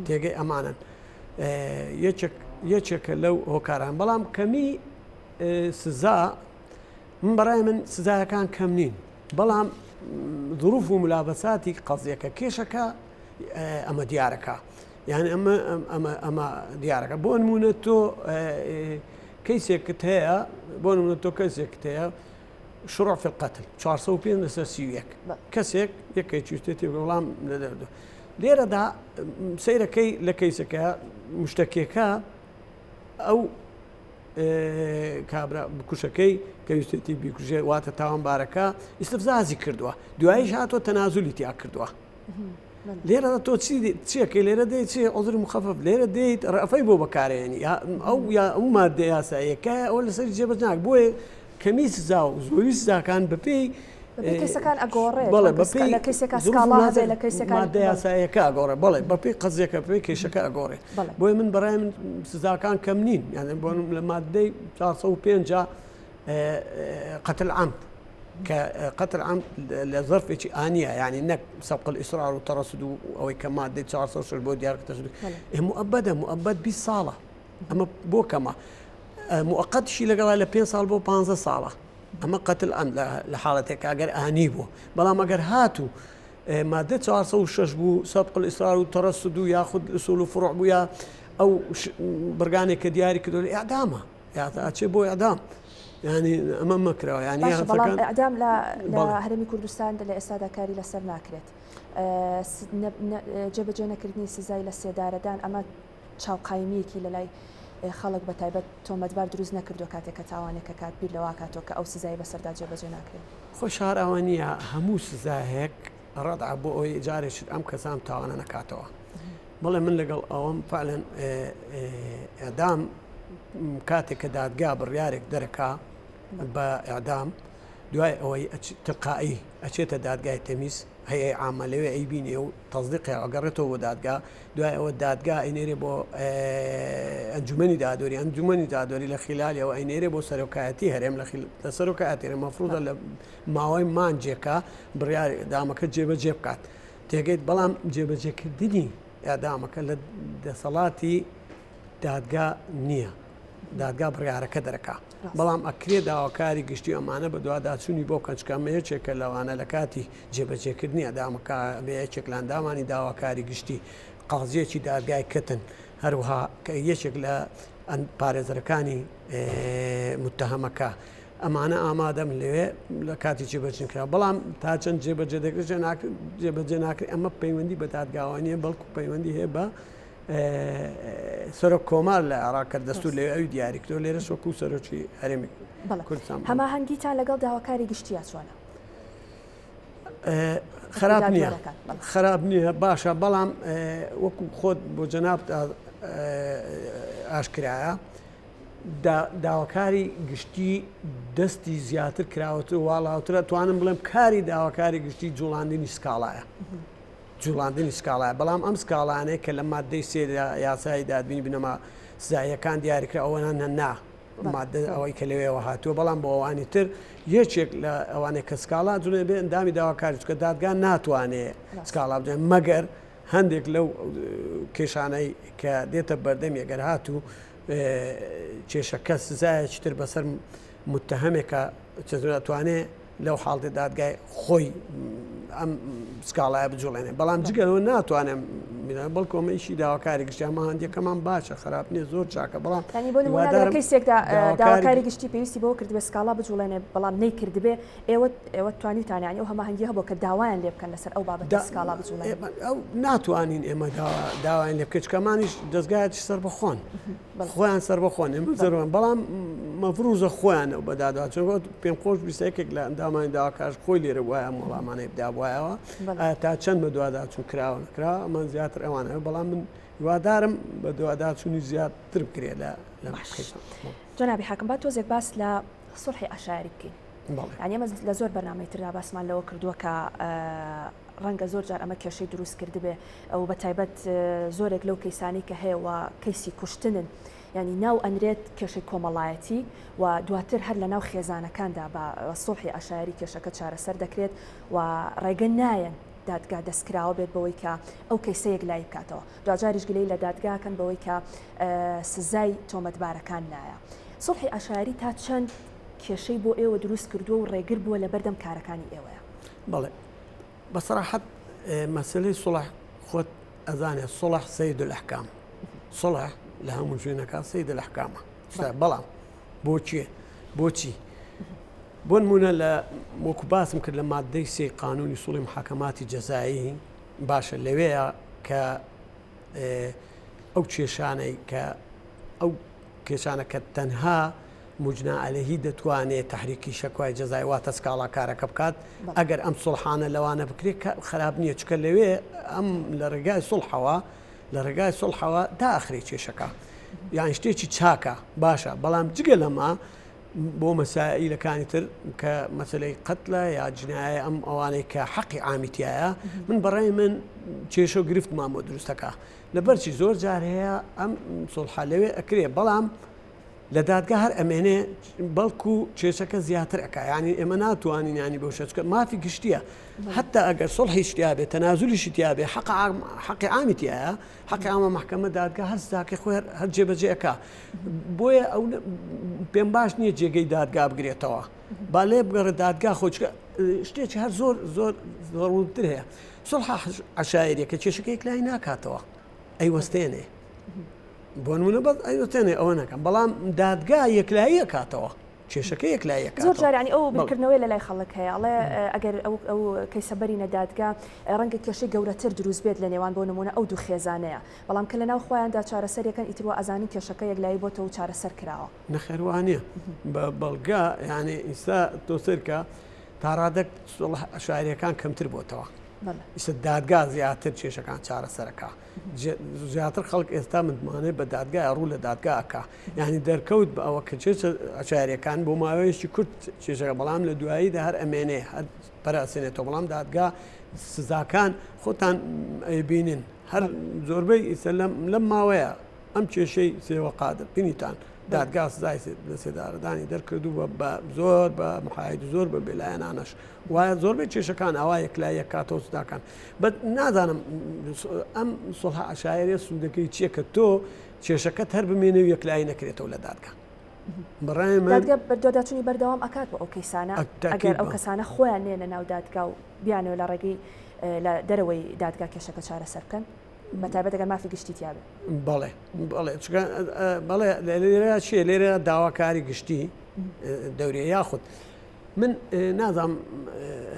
تێگەی ئەمانن یەکێک یەکێکە لەو هۆکاران بەڵام کەمی سزا من بەڕای من سزایەکان کەم نین بەڵام ظروف و ملابەساتی قەزیەکە کێشەکە ئەمە دیارەکە یعنی ئەمە ئەمە ئەمە دیارەکە بۆ نمونە تۆ کەیسێکت هەیە بۆ نمونە تۆ کەسێکت هەیە شروع فی القتل 405 لەسەر 31 کەسێک یەکێک چیشتێتی وەڵام لە دەردوو لێرەدا سەیرەکەی لە کەیسەکە مشتەکیەکە ئەو کابرا بکوشەکەی کە ویستێتی بیکوژێ واتە تاوانبارەکە ئیسفزازی کردووە دواییش هاتووە تەنازولی تیا کردووە لێرە تۆ چی چیەکەی لێرە دێ چی عذر مخفف لێرە دێیت ڕەفەی بۆ بەکارێنی ئەو یا ئەو مادە یاساییەکە ئەوە لەسەر جێبەجێ ناکرێت بۆیە کەمی سزا و زۆری سزاکان بەپێی کەیسەکان ئەگۆڕێت بەڵێ بەپێی لە کەیسێکا سکاڵا هەبێ لە کەیسەکان مادە یاساییەکە ئەگۆڕێ بەڵێ بەپێی قەزیەکە بەپێی کێشەکە ئەگۆڕێ بۆیە من بەڕای من سزاکان کەم نین یعنی بۆ لە مادەی 405 قتل عمد کە قتل عمد لە زەرفێکی ئانیە یعنی نەک سبق الإصرار و ترصد و ئەوەی کە مادەی 406 بۆ دیار کە مؤبدە مؤبد 20 ساڵە ئەمە بۆ کەمە موقتشی لەگەڵا لە پێ ساڵ بۆ پ ساڵە ئەمە قەتل ئەم لە حاڵەتێک ئەگەر ئانی بوو بەڵام ئەگەر هاتوو مادە 406 بوو سبق الإصرار و ترصد و یاخود اصول و فروع بوو یا ئەو بڕگانێک کە دیاری کردو ئەعدامە ئەچێ بۆ ئەعدام ینی ئەمە مەکراوە ینی بەڵام ئەعدام لە هەرێمی کوردستان لە ئێستادا کاری لەسەر ناکرێت جێبەجێ نەکردنی سزای لە سێدارەدان ئەمە چاوقایمییەکی لەلای. خەڵک بە تایبەت تۆمەتبار دروست نەکردووە کاتێک کە تاوانێک ئەکات بیر لەوە ئەکاتەوە کە ئەو سزای بەسەردا جێبەجێ ناکرێت؟ خۆ شاراوە نییە هەموو سزایەک ڕەدعە بۆ ئەوەی جارێکی ئەم کەسە ئەم تاوانە نەکاتەوە. بەڵێ من لەگەڵ ئەوەم فعلەن ئێعدام کاتێک کە دادگا بڕیارێک دەرەکا بە ئێعدام دوای ئەوەی تلقایی ئەچێتە دادگای تەمیز هەیئەی عامە لەوێ ئەیبینێ و تەزدیقی ئەگەڕێتەوە بۆ دادگا دوای ئەوە دادگا ئەینێرێ بۆ ئەنجومەنی دادوەری ئەنجومەنی دادوەری لە خیلالیەوە ئەینێرێ بۆ سەرۆکایەتی هەرێم لە خیل لە سەرۆکایەتی هەرێم مەفروضە لە ماوەی مانجێکە بڕیار ئیعدامەکە جێبەجێ بکات تێگەیت بەڵام جێبەجێکردنی ئیعدامەکە لە دەسەڵاتی دادگا نییە دادگا بڕیارەکە دەرەکا بەڵام ئەکرێ داواکاری گشتی ئەمانە بەدواداچوونی بۆ بکەن چونکە ئەمە یەکێکە لەوانە لە کاتی جێبەجێکردنی ئەدامەکە بێ یەکێک لە ئەندامانی داواکاری گشتی قازیەکی دادگای کەتن هەروها کە یەکێک لە پارێزەرەکانی متهەمەکە ئەمانە ئامادەم لەوێ لە کاتی جێبەجێ کرا بەڵام تا چەند جێبەجێ دەکرێت جێبەجێ ناکرێت ئەمە پەیوەندی بە دادگاوە نییە بەڵکو پەیوەندی هەیە بە سەرۆک کۆمار لە عێراق کە دەستور لەوێ ئەوی دیاری کردووە لێرەش وەکو سەرۆکی هەرێمی کوردستان. هەماهەنگیتان لەگەڵ داواکاری گشتییا چۆنە؟ خراپ نییە خراپ نییە باشە بەڵام وەکو خۆت بۆ جەنابت ئاشکرایە داواکاری گشتی دەستی زیاتر کراوەتر واڵاوترە توانم بڵێم کاری داواکاری گشتی جوڵاندنی سکاڵایە. جوڵاندنی سکاڵایە، بەڵام ئەم سکاڵانەی کە لە ماددەی سێ لە یاسای دادبینی بنەما سزاییەکان دیاریکرا ئەوانە نا مادە ئەوەی کە لەوێوە هاتووە بەڵام بۆ ئەوانی تر یەکێک لە ئەوانەی کە سکاڵا جوڵێ بێ ئەندامی داواکاری چکە دادگا ناتوانێ سکاڵا بدەن مەگەر هەندێک لەو کێشانەی کە دێتە بەردەم یەگەر هاتوو کێشەکە سزایەکی تر بەسەر متهمێکە چێتوانێ لەو حاڵتە دادگای خۆی ئەم سکاڵایە بجوڵێنێ بەڵام جگەەوە ناتوانێت بەڵکو ئەمە ئیشی داواکاری گشتی ئەمە هەندێکەمان باشە خراپ نییە زۆر چاکە بەڵام ینی بۆ نموونە کەیسێکدا داواکاری گشتی پێویستی بەوە کردبێ سکاڵا بجوڵێنێ بەڵام نەیکردبێ ئێوە ئێوە توانیتان یانی ئەو هەماهەنگی هەبوو کە داوایان لێ بکەن لەسەر ئەو بابەتە سکاڵا بجوڵێن ئەو ناتوانین ئێمە داوایان لێ بکەین چونکە ئەمانیش دەزگایەکی سەربەخۆن. خۆیان سەربەخۆن ئێمە زەرۆن بەڵام مەفروزە خۆیان ئەو بەدادا چۆن پێم خۆش بیست یەکێک لە ئەندامانی داواکاش خۆی لێرە وایە وەڵامانەی بدابایەوە تا چەند بە دوواداچون کراوە نەکرا ئەمان زیاتر ئەوانە بەڵام من هیوادارم بە دوواداچوونی زیاتر بکرێت لە لە جەنابی حاکم با تۆزێک باس لە سوڵحی عەشایەری بکەین یانی ئێمە لە زۆر بەرنامەی تردا باسمان لەوە کردووە کە ڕەنگە زۆر جار ئەمە کێشەی دروست کردبێ و بە تایبەت زۆرێک لەو کەیسانەی کە هەیە و کەیسی کوشتنن یانی ناو ئەنرێت کێشەی کۆمەڵایەتی و دواتر هەر لە ناو خێزانەکاندا بە سوڵحی عەشایەری کێشەکە چارەسەر دەکرێت و ڕێگە نایەن دادگا دەستکراوە بێت بەوەی کە ئەو کەیسە یەکلایی بکاتەوە دواجاریش گلەی لە دادگاکەن بەوەی کە سزای تۆمەتبارەکان نایە سوڵحی عەشایەری تا چەند کێشەی بۆ ئێوە دروست کردووە و ڕێگر بووە لەبەردەم کارەکانی ئێوەیە؟ بەڵێ بە سەراحەت مەسەلەی سوڵح خۆت ئەزانێ سوڵح سەید الأحکام سوڵح لە هەموو شوێنەکە سەید الأحکامە بەڵام بۆ کێ بۆچی بۆ نمونە لە وەکو باسم کرد لە مادەی سێ قانونی سوڵی محاکەماتی جەزایی باشە لەوەیە کە ئەو کێشانەی کە ئەو کێشانە کە تەنها موجنا علیه دەتوانێ تەحریکی شەکوای جەزای واتە سکاڵاکارەکە بکات ئەگەر ئەم سوڵحانە لەوانە بکرێت کە خراپ نییە چکە لەوێ ئەم لە ڕێگای سوڵحەوە لە ڕێگای سوڵحەوە داخرێ کێشەکە یان شتێکی چاکە باشە بەڵام جگە لەمە بۆ مەسائیلەکانی تر کە مەسلەی قەتلە یا جنایە ئەم ئەوانەی کە حەقی عامیتایە من بەڕای من کێشە و گرفتمان بۆ دروستەکە لەبەرچی زۆر جار هەیە ئەم سوڵحە لەوێ ئەکرێ بەڵام لە دادگا هەر ئەمێنێ بەڵکو کێشەکە زیاتر ئەکا یانی ئێمە ناتوانین ینی بەو شەچکە مافی گشتیە حتا ئەگەر سڵحیش تیا بێ تەنازلیشی تیا بێ حەق حەقی عامی تایە حەقی عامە محکەمە دادگا هەر سزاکەی خۆی هەر جێبەجێ ئەکا بۆیە ئەو پێم باش نییە جێگەی دادگا بگرێتەوە با لێ بگەڕێ دادگا خۆ شتێکی هەر زۆر زۆر زۆر ڕوونتر هەیە سڵح عەشایریەکە کێشەکە یەکلایی ناکاتەوە ئەیوەستێنێ بۆ نمونە بەس ئەیوتێنێ ئەوە نەکەم بەڵام دادگا یەکلایی ئەکاتەوە. کێشەکە یەکلایی ئەکاتەوە. زۆر جار یانی ئەو بیرکردنەوەی لە لای خەڵک هەیە ئەڵێ ئەگەر ئەو ئەو کەیسە بەرینە دادگا ڕەنگە کێشەی گەورەتر دروست بێت لە نێوان بۆ نموونە ئەو دوو خێزانەیە بەڵام کە لە ناو خۆیاندا چارەسەریەکەن ئیتر وا ئەزانن کێشەکە یەکلایی بۆتەوە و چارەسەر کراوە. نەخێر وا نییە بە بەڵگە یانی ئیستا تۆ سەیرکە تا ڕادەک سوڵح عەشایریەکان کەمتر بۆتەوە ئیستا دادگا زیاتر کێشەکان چارەسەرەکە زیاتر خەڵک ئێستا متمانەی بە دادگای ڕوو لە دادگا ئەکا یعنی دەرکەوت بە ئەوە کە کێشە عەشایریەکان بۆ ماوەیەکی کورت کێشەکە بەڵام لە دواییدا هەر ئەمێنێ هەر پەراسێنێتەوە بەڵام دادگا سزاکان خۆتان ئەیبینن هەر زۆربەی ئیستا لەم ماوەیە ئەم کێشەی سێوە قادر بینیتان دادگا سزای لەسێدارەدانی دەرکردو بە زۆر بە محاید زۆر بە بێلایەنانەش وایە زۆربەی کێشەکان ئاوا یەکلای یەکاتەوە سزاکان بە نازانم ئەم سڵح عشایرە سوودەکەی چییە کە تۆ کێشەکەت هەر بمێنێ و یەکلایی نەکرێتەوە لە دادگا بەڕای من دادگا بەدواداچوونی بەردەوام ئەکات بۆ ئەو کەیسانە ئەگەر ئەو کەسانە خۆیان نێنە ناو دادگا و بیانەوە لە ڕێگەی لە دەرەوەی دادگا کێشەکە چارەسەر بکەن بە تایبەت ئەگەر مافی گشتی تیا بێ. بەڵێ بەڵێ چونکە بەڵێ لێرە چییە لێرە داواکاری گشتی دەورێ یاخود من نازانم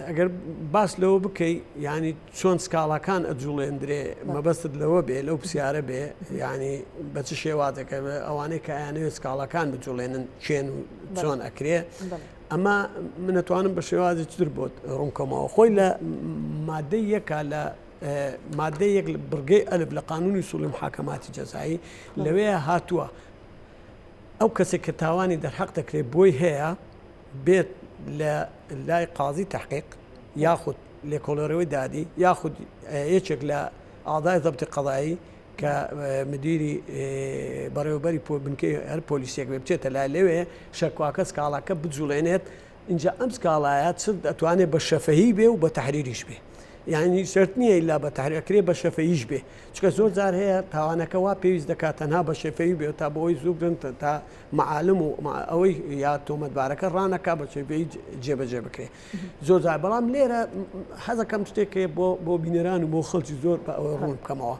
ئەگەر باس لەوە بکەی ینی چۆن سکاڵاکان ئەجوڵێندرێ مەبەستت لەوە بێ لەو پرسیارە بێ ینی بە چ شێوازێکە ئەوانەی کە ئەیانەوێت سکاڵاکان بجوڵێنن چێن و چۆن ئەکرێ ئەمە منەتوانم بە شێوازی تر بۆت ڕوونکەمەوە خۆی لە مادەی یەکە لە مادەی یەک بڕگەی ئەلف لە قانونی سوڵی محاکەماتی جەزایی لەوێ هاتووە ئەو کەسێک کە تاوانی دەرحەق دەکرێت بۆی هەیە بێت لە لای قازی تحقیق یاخود لێکۆڵەرەوەی دادی یاخود یەکێک لە ئادای زەبتی قەضایی کە مدیری بەڕێوەبەری بنکەی هەر پۆلیسێک بێ بچێتە لای لەوێ شەکواکە سکاڵاکە بجوڵێنێت ئینجا ئەم سکاڵایە چ ئەتوانێ بە شەفەهی بێ و بە تەحریریش بێ یعنی شەرت نییە ئیلا بە تەحریر ئەکرێ بە شەفەییش بێ چونکە زۆر جار هەیە تاوانەکە وا پێویست دەکات تەنها بە شەفەیی بێ تا بۆ ئەوەی زوو بگرن تا معالم و ئەوەی یا تۆمەتبارەکە ڕانەکا بە شەفەیی جێبەجێ بکرێ زۆر جار بەڵام لێرە حەزەکەم شتێک هەیە بۆ بۆ بینەران و بۆ خەڵکی زۆر بە ئەوە ڕوون بکەمەوە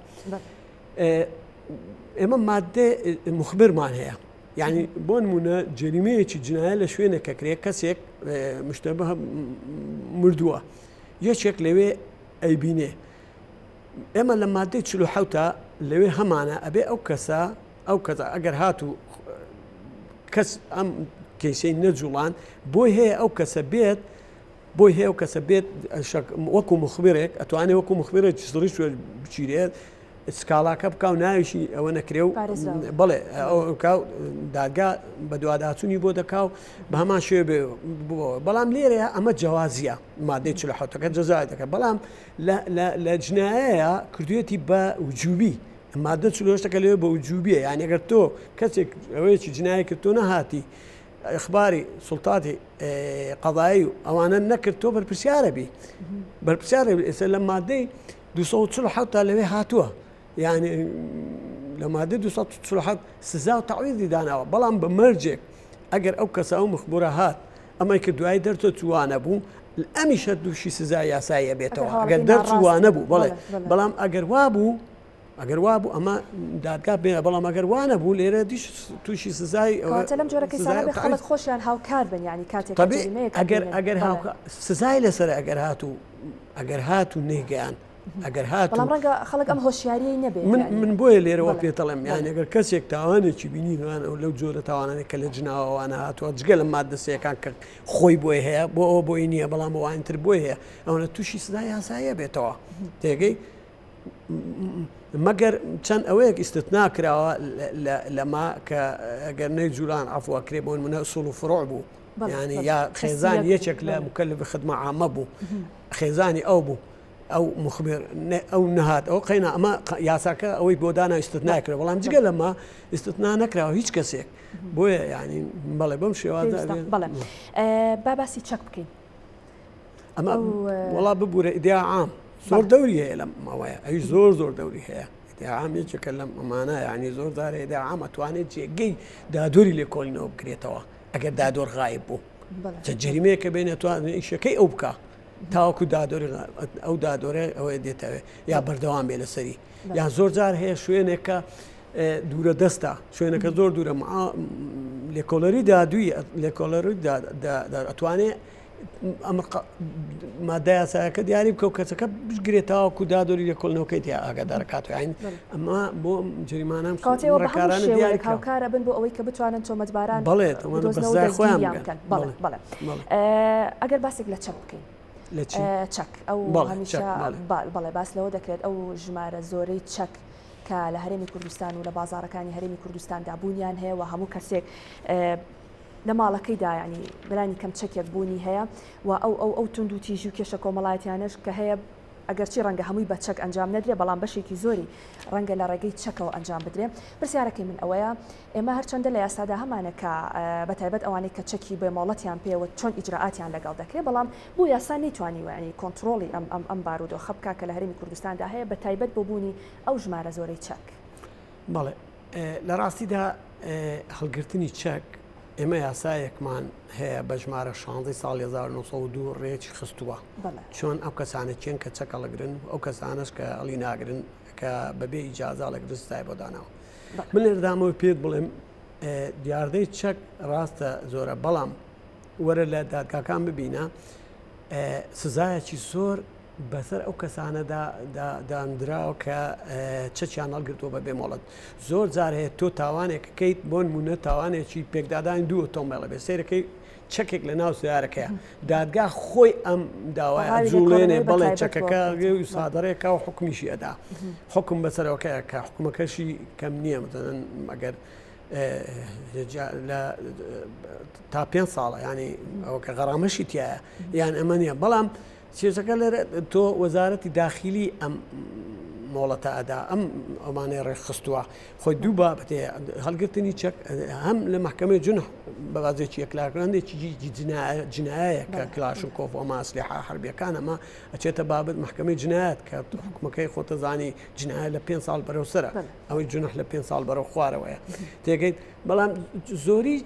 ئێمە ماددە مخبرمان هەیە یعنی بۆ نمونە جەریمەیەکی جنایە لە شوێنێک کەکرێ کەسێک مشتەبه مردووە یەکێک لەوێ ئەیبینێ ئێمە لە مادەی 46 لەوێ هەمانە ئەبێ ئەو کەسە ئەو کەسە ئەگەر هاتوو کەس ئەم کەیسەی نەجوڵان بۆی هەیە ئەو کەسە بێت بۆی هەیە ئەو کەسە بێت وەکو مخبرێک ئەتوانێت وەکو مخبرێک سڕی بچیرێت سکاڵاکە بکا و ناویشی ئەوە نەکرێ و بەڵێ ئەو دادگا بەدواداچوونی بۆ دەکا و بە هەمان شێوە بەڵام لێرەیە ئەمە جیاوازیە مادەی 47ەکە جەزای دەکە بەڵام لە جنایەیە کردوێتی بە وجوبی مادە چلۆشتەکە لێ بە وجوبیە یان ئەگەر تۆ کەسێک ئەوەیەکی جنایە کرد تۆ نەهاتی ئەخباری سوڵتاتی قەضایی و ئەوانە نەکرد تۆ بەرپرسیارە بی بەرپرسیارە ئێستا لە مادەی 247 تا لەوێ هاتووە یعنی لە مادەی 247 سزا و تەعویزی داناوە بەڵام بە مەرجێک ئەگەر ئەو کەسە ئەو مخبورە هات ئەمەی کە دوای دەرچە چوانە بوو ئەمیشە دووشی سزا یاساییە بێتەوە ئەگەر دەرچوانە بوو بەڵێ بەڵام ئەگەر وابوو ئەگەر وابوو ئەمە دادگا بێ بەڵام ئەگەر وانە بوو لێرە دیش تووشی سزای کەواتە لەم جۆرە کەیسانە بێ خەڵک خۆشیان هاوکار بن یعنی کاتێک جەریمەیەک ئەگەر ئەگەر سزای لەسەر ئەگەر هاتوو ئەگەر هاتوو نەیگەیان ئەگەر هات بەڵام ڕەنگە خەڵک ئەم هۆشیاریەی نەبێت من من بۆیە لێرەوە پێتەڵێم یان ئەگەر کەسێک تاوانێکی بینی وان ئەو لەو جۆرە تاوانانە کە لە جناوەوانە هاتووە جگە لە مادە سێکان کە خۆی بۆی هەیە بۆ ئەوە بۆی نییە بەڵام ئەوان تر بۆی هەیە ئەوەنە تووشی سزای یاساییە بێتەوە تێگەی مەگەر چەند ئەوەیەک ئیستثنا کراوە لەما کە ئەگەر نەی جوولان عفوە کرێ بۆ منە سوڵ و فڕۆ بوو ینی یا خێزان یەکێک لە مکلف خدمە عامە بوو خێزانی ئەو بوو ئەو مخبر ئەو نهات ئەو قەینا ئەمە یاساکە ئەوەی بۆ دانا ئیستثنا کرا بەڵام جگە لەمە ئیستثنا نەکراوە هیچ کەسێک بۆیە ینی بەڵێ بەم شێوازە بەڵێ با باسی چەک بکەین ئەمە وەڵا ببوورە ئیدیا عام زۆر دەوری هەیە لەم ماوەیە ئەوی زۆر زۆر دەوری هەیە ئیدیا عام یەکێکە لەم ئەمانە یعنی زۆر دارە ئیدیا عام ئەتوانێت جێگەی دادوەری لێکۆڵینەوە بکرێتەوە ئەگەر دادوەر غایب بوو چە جەریمەیەکە بێنێت توانێت ئیشەکەی ئەو بکە تاوەکو دادۆری ئەو دادۆرە ئەوەیە دێتەوێ یا بەردەوام بێ لەسەری یان زۆر جار هەیە شوێنێکە دوورە دەستە شوێنەکە زۆر دوورە. لێکۆڵەری دادوی لێکۆڵەری ئەتوانێ مادە یاسایەکە دیاری بکە و کەسەکە بگرێت تاوەکو دادوەری لێکۆڵنەوەکەی تیا ئاگادارکات و یانی ئەمە بۆ جریمانە ڕێکارانە دیاری هاوکارە بن بۆ ئەوەی کە بتوانن تۆمەتباران بەڵێ تۆمەتباران خۆیان بکەن بەڵێ بەڵێ ئەگەر باسێک لە چەک بکەین چەک ئەو هەمیشە بەڵێ باس لەوە دەکرێت ئەو ژمارە زۆرەی چەک کە لە هەرێمی کوردستان و لە بازارەکانی هەرێمی کوردستاندا بوونیان هەیە و هەموو کەسێک لە ماڵەکەیدا یانی بەلانی کەم چەکێک بوونی هەیە و ئەو ئەو ئەو توندوتیژی و کێشە کۆمەڵایەتیانەش کە هەیە ئەگەرچی ڕەنگە هەمووی بە چەک ئەنجام نەدرێ بەڵام بەشێکی زۆری ڕەنگە لە ڕێگەی چەکەوە ئەنجام بدرێ پرسیارەکەی من ئەوەیە ئێمە هەرچەندە لە یاسادا هەمانە کە بە تایبەت ئەوانەی کە چەکی بێ مۆڵەتیان پێوە چۆن ئیجرائاتیان لەگەڵ دەکرێ بەڵام بۆ یاسا نەیتوانیوە یانی کۆنتڕۆڵی ئەم ئەم ئەم بارودۆخە بکا کە لە هەرێمی کوردستاندا هەیە بە تایبەت بۆ بوونی ئەو ژمارە زۆرەی چەک. بەڵێ لە ڕاستیدا هەڵگرتنی چەک ئێمە یاسایەکمان هەیە بە ژمارە 16 ساڵ 1902 ڕێکی خستووە چۆن ئەو کەسانە کێن کە چەک هەڵگرن ئەو کەسانش کە هەڵی ناگرن کە بەبێ ئیجازە هەڵگرن سزای بۆ داناوە من لێردامەوە پێت بڵێم دیاردەی چەک ڕاستە زۆرە بەڵام وەرە لە دادگاکان ببینە سزایەکی زۆر بەسەر ئەو کەسانەدا داندراوە کە چەکیان هەڵگرتووە بە بێ مۆڵەت. زۆر جار هەیە تۆ تاوانێک ئەکەیت بۆ نموونە تاوانێکی پێکدادانی دوو ئۆتۆمبێلە بێ سەیرەکەی چەکێک لە ناو سیارەکەیە دادگا خۆی ئەم داوای جوڵێنێ بەڵێ چەکەکە سادڕێکا و حکمیشی ئەدا حکم بەسەرەوەکەیە کە حکومەکەشی کەم نییە مەسەلەن ئەگەر لە تا پێ ساڵە ینی ئەوە کە غەرامەشی تایە یان ئەمە نییە بەڵام کێشەکە لێرە تۆ وەزارەتی داخیلی ئەم مۆڵەتە ئەدا ئەم ئەمانەی ڕێکخستووە خۆی دوو بابەت هەیە هەڵگرتنی چەک هەم لە مەحکەمەی جنح بە بازێکی یەکلاکردێکی جنایە کە کلاشنکۆف ئەمە ئەسلحە حربیەکان ئەمە ئەچێتە بابەت مەحکەمەی جنایەت کە حکومەکەی خۆتەزانی جنایە لە پێ ساڵ بەرەو سەرە ئەوەی جنح لە پێ ساڵ بەرەو خوارەوەیە تێگەیت بەڵام زۆری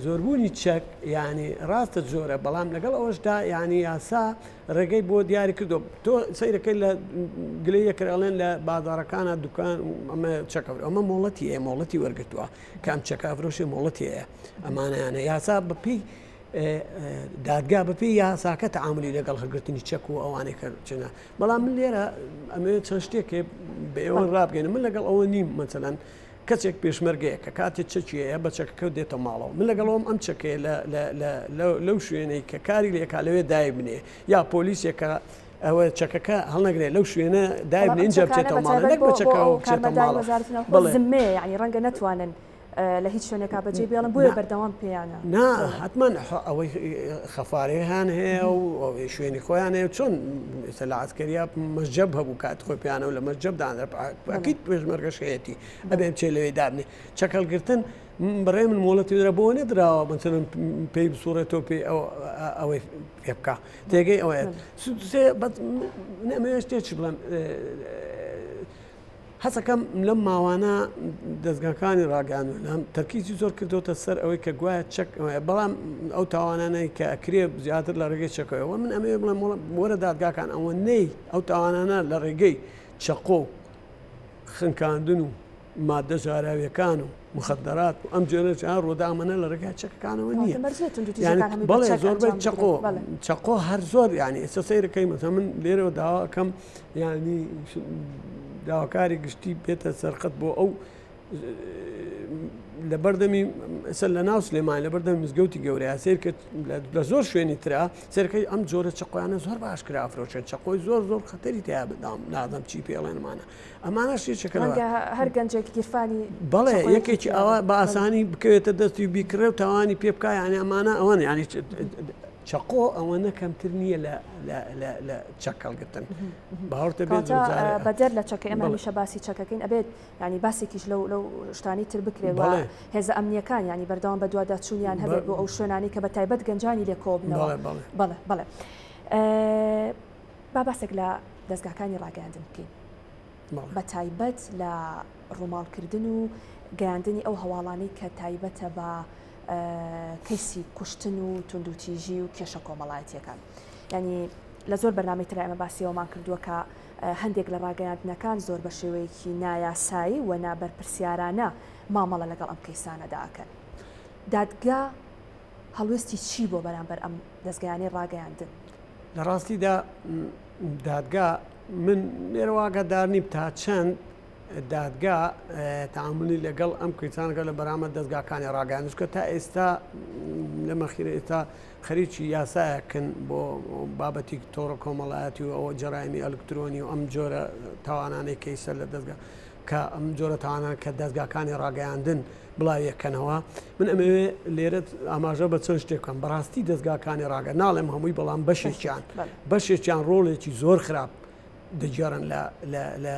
زۆربوونی چەک یانی ڕاستە زۆرە بەڵام لەگەڵ ئەوەشدا یانی یاسا ڕێگەی بۆ دیاری کردو تۆ سەیرەکەی لە گلەی یەکر ئەڵێن لە بازارەکانە دوکان ئەمە چەکە ئەمە مۆڵەتی هەیە مۆڵەتی وەرگتووە کە ئەم چەکە فرۆشی مۆڵەتی هەیە ئەمانیانە یاسا بەپی دادگا بەپی یاساکە تعاملی لەگەڵ هەڵگرتنی چەک و ئەوانەی کە چنە بەڵام من لێرە ئەمەوێت چەند شتێکێ بە ئێوە ڕابگەێنم من لەگەڵ ئەوە نیم مەسەلەن کەسێک پێشمەرگەیە کە کاتێ چەکی هەیە بە چەکەکە دێتە ماڵەوە من لەگەڵەوەم ئەم چەکەیە لەو شوێنەی کە کاری لێکا لەوێ دایبنێ یا پۆلیسێک کە ئەوە چەکەکە هەڵنەگرێت لەو شوێنە دایبنێ ئینجا بچێتەوە ماڵەوە نەک بە چەکەوە بچێتە ماڵەوە. بەڵێ. زمەیە یانی ڕەنگە نەتوانن لە هیچ شوێنێکا بەجێی بێڵن بۆیە بەردەوام پێیانە. نا حەتمەن ئەوەی خەفارەیان هەیە و شوێنی خۆیان هەیە چۆن ئێستا لە عەسکەریا مەسجەب هەبوو کات خۆی پێیانەوە لە مەسجەب دانرا ئەکید پێشمەرگەش هەیەتی ئەبێ بچێ لەوێ دابنێ چەک هەڵگرتن بڕێ من مۆڵەتی درا بۆ نەدراوە مەسەلەن پێی بسوڕێتەوە پێی ئەوەی پێ بکە تێگەی ئەوەیە ئەمەوێ شتێکی بڵێم حەزەکەم لەم ماوانە دەزگاکانی ڕاگەیاندن لەم تەرکیزی زۆر کردوتە سەر ئەوەی کە گوایە چەک بەڵام ئەو تاوانانەی کە ئەکرێ زیاتر لە ڕێگەی چەکەوە من ئەمەوێ بڵێم وەرە دادگاکان ئەوە نەی ئەو تاوانانە لە ڕێگەی چەقۆ خنکاندن و مادە ژاراویەکان و مخدرات و ئەم جۆرە جا ڕوودامەنە لە ڕێگای چەکەکانەوە نییە بەڵێ زۆربەی چەقۆ چەقۆ هەر زۆر یعنی ئێستا سەیرەکەی مەسە من لێرەوە داواکەم یعنی داواکاری گشتی بێتە سەرخەت بۆ ئەو لە بەردەمی ئێستا لە ناو سلێمان لە بەردەم مزگەوتی گەورەیە سیر کرد لە زۆر شوێنی ترا سەرەکەی ئەم جۆرە چەقۆیانە زۆر باش کرا فرۆشێن چەقۆی زۆر زۆر خەتەری تیا بدام نازم چی پێڵێنمانە ئەمانە شتێکە هەر گەنجێک گیرفانی بەڵێ یەکێکی ئەوە بە ئاسانی بکەوێتە دەستی بیکڕێ و تاوانی پێ بکە یعنی ئەمانە ئەوەن ینی چەقۆ ئەوەنە کەمتر نییە لە چەک هەڵگرتن باوەڕتە بێت بەدەر لە چەکە ئێمە هەمیشە باسی چەکەکەین ئەبێت ینی باسێکیش لەو لەو شتانی تر بکرێت بەڵێ هێزە ئەمنیەکان ینی بەردەوام بە دوواداچوونیان هەبێت بۆ ئەو شوێنانی کە بە تایبەت گەنجانی لێ کۆبنەوە بەڵێ بەڵێ با باسێک لە دەستگاکانی ڕاگەیاندن بکەین بە تایبەت لە ڕووماڵکردن و گەیاندنی ئەو هەواڵانەی کە تایبەتە بە کەیسی کوشتن و توندوتیژی و کێشە کۆمەڵایەتیەکان ینی لە زۆر بەرنامەی ترا ئێمە باسی ئەومان کردووە کە هەندێک لە ڕاگەیاندنەکان زۆر بە شێوەیەکی نایاسایی و نابەرپرسیارانە مامەڵە لەگەڵ ئەم کەیسانەدا ئەکەن. دادگا هەڵوێستی چی بۆ بەرامبەر ئەم دەزگایانەی ڕاگەیاندن؟ لە ڕاستیدا دادگا من لێرەوە ئاگادار نیم تا چەند دادگا تەعامولی لەگەڵ ئەم کەیسانەکە لە بەرامبەر دەزگاکانی ڕاگەیاندن چونکە تا ئێستا لە مەخیرە ئێستا خەریکی یاسایەکن بۆ بابەتی تۆڕە کۆمەڵایەتی و ئەوە جەرایمی ئەلکترۆنی و ئەم جۆرە تاوانانەی کەیسە لە دەزگا کە ئەم جۆرە تاوانان کە دەزگاکانی ڕاگەیاندن بڵاویەکەنەوە من ئەمەوێ لێرە ئاماژە بە چەند شتێک بکەم بەڕاستی دەزگاکانی ڕاگە ناڵێم هەمووی بەڵام بەشێکیان بەشێکیان ڕۆڵێکی زۆر خراپ دەگێڕن لە لە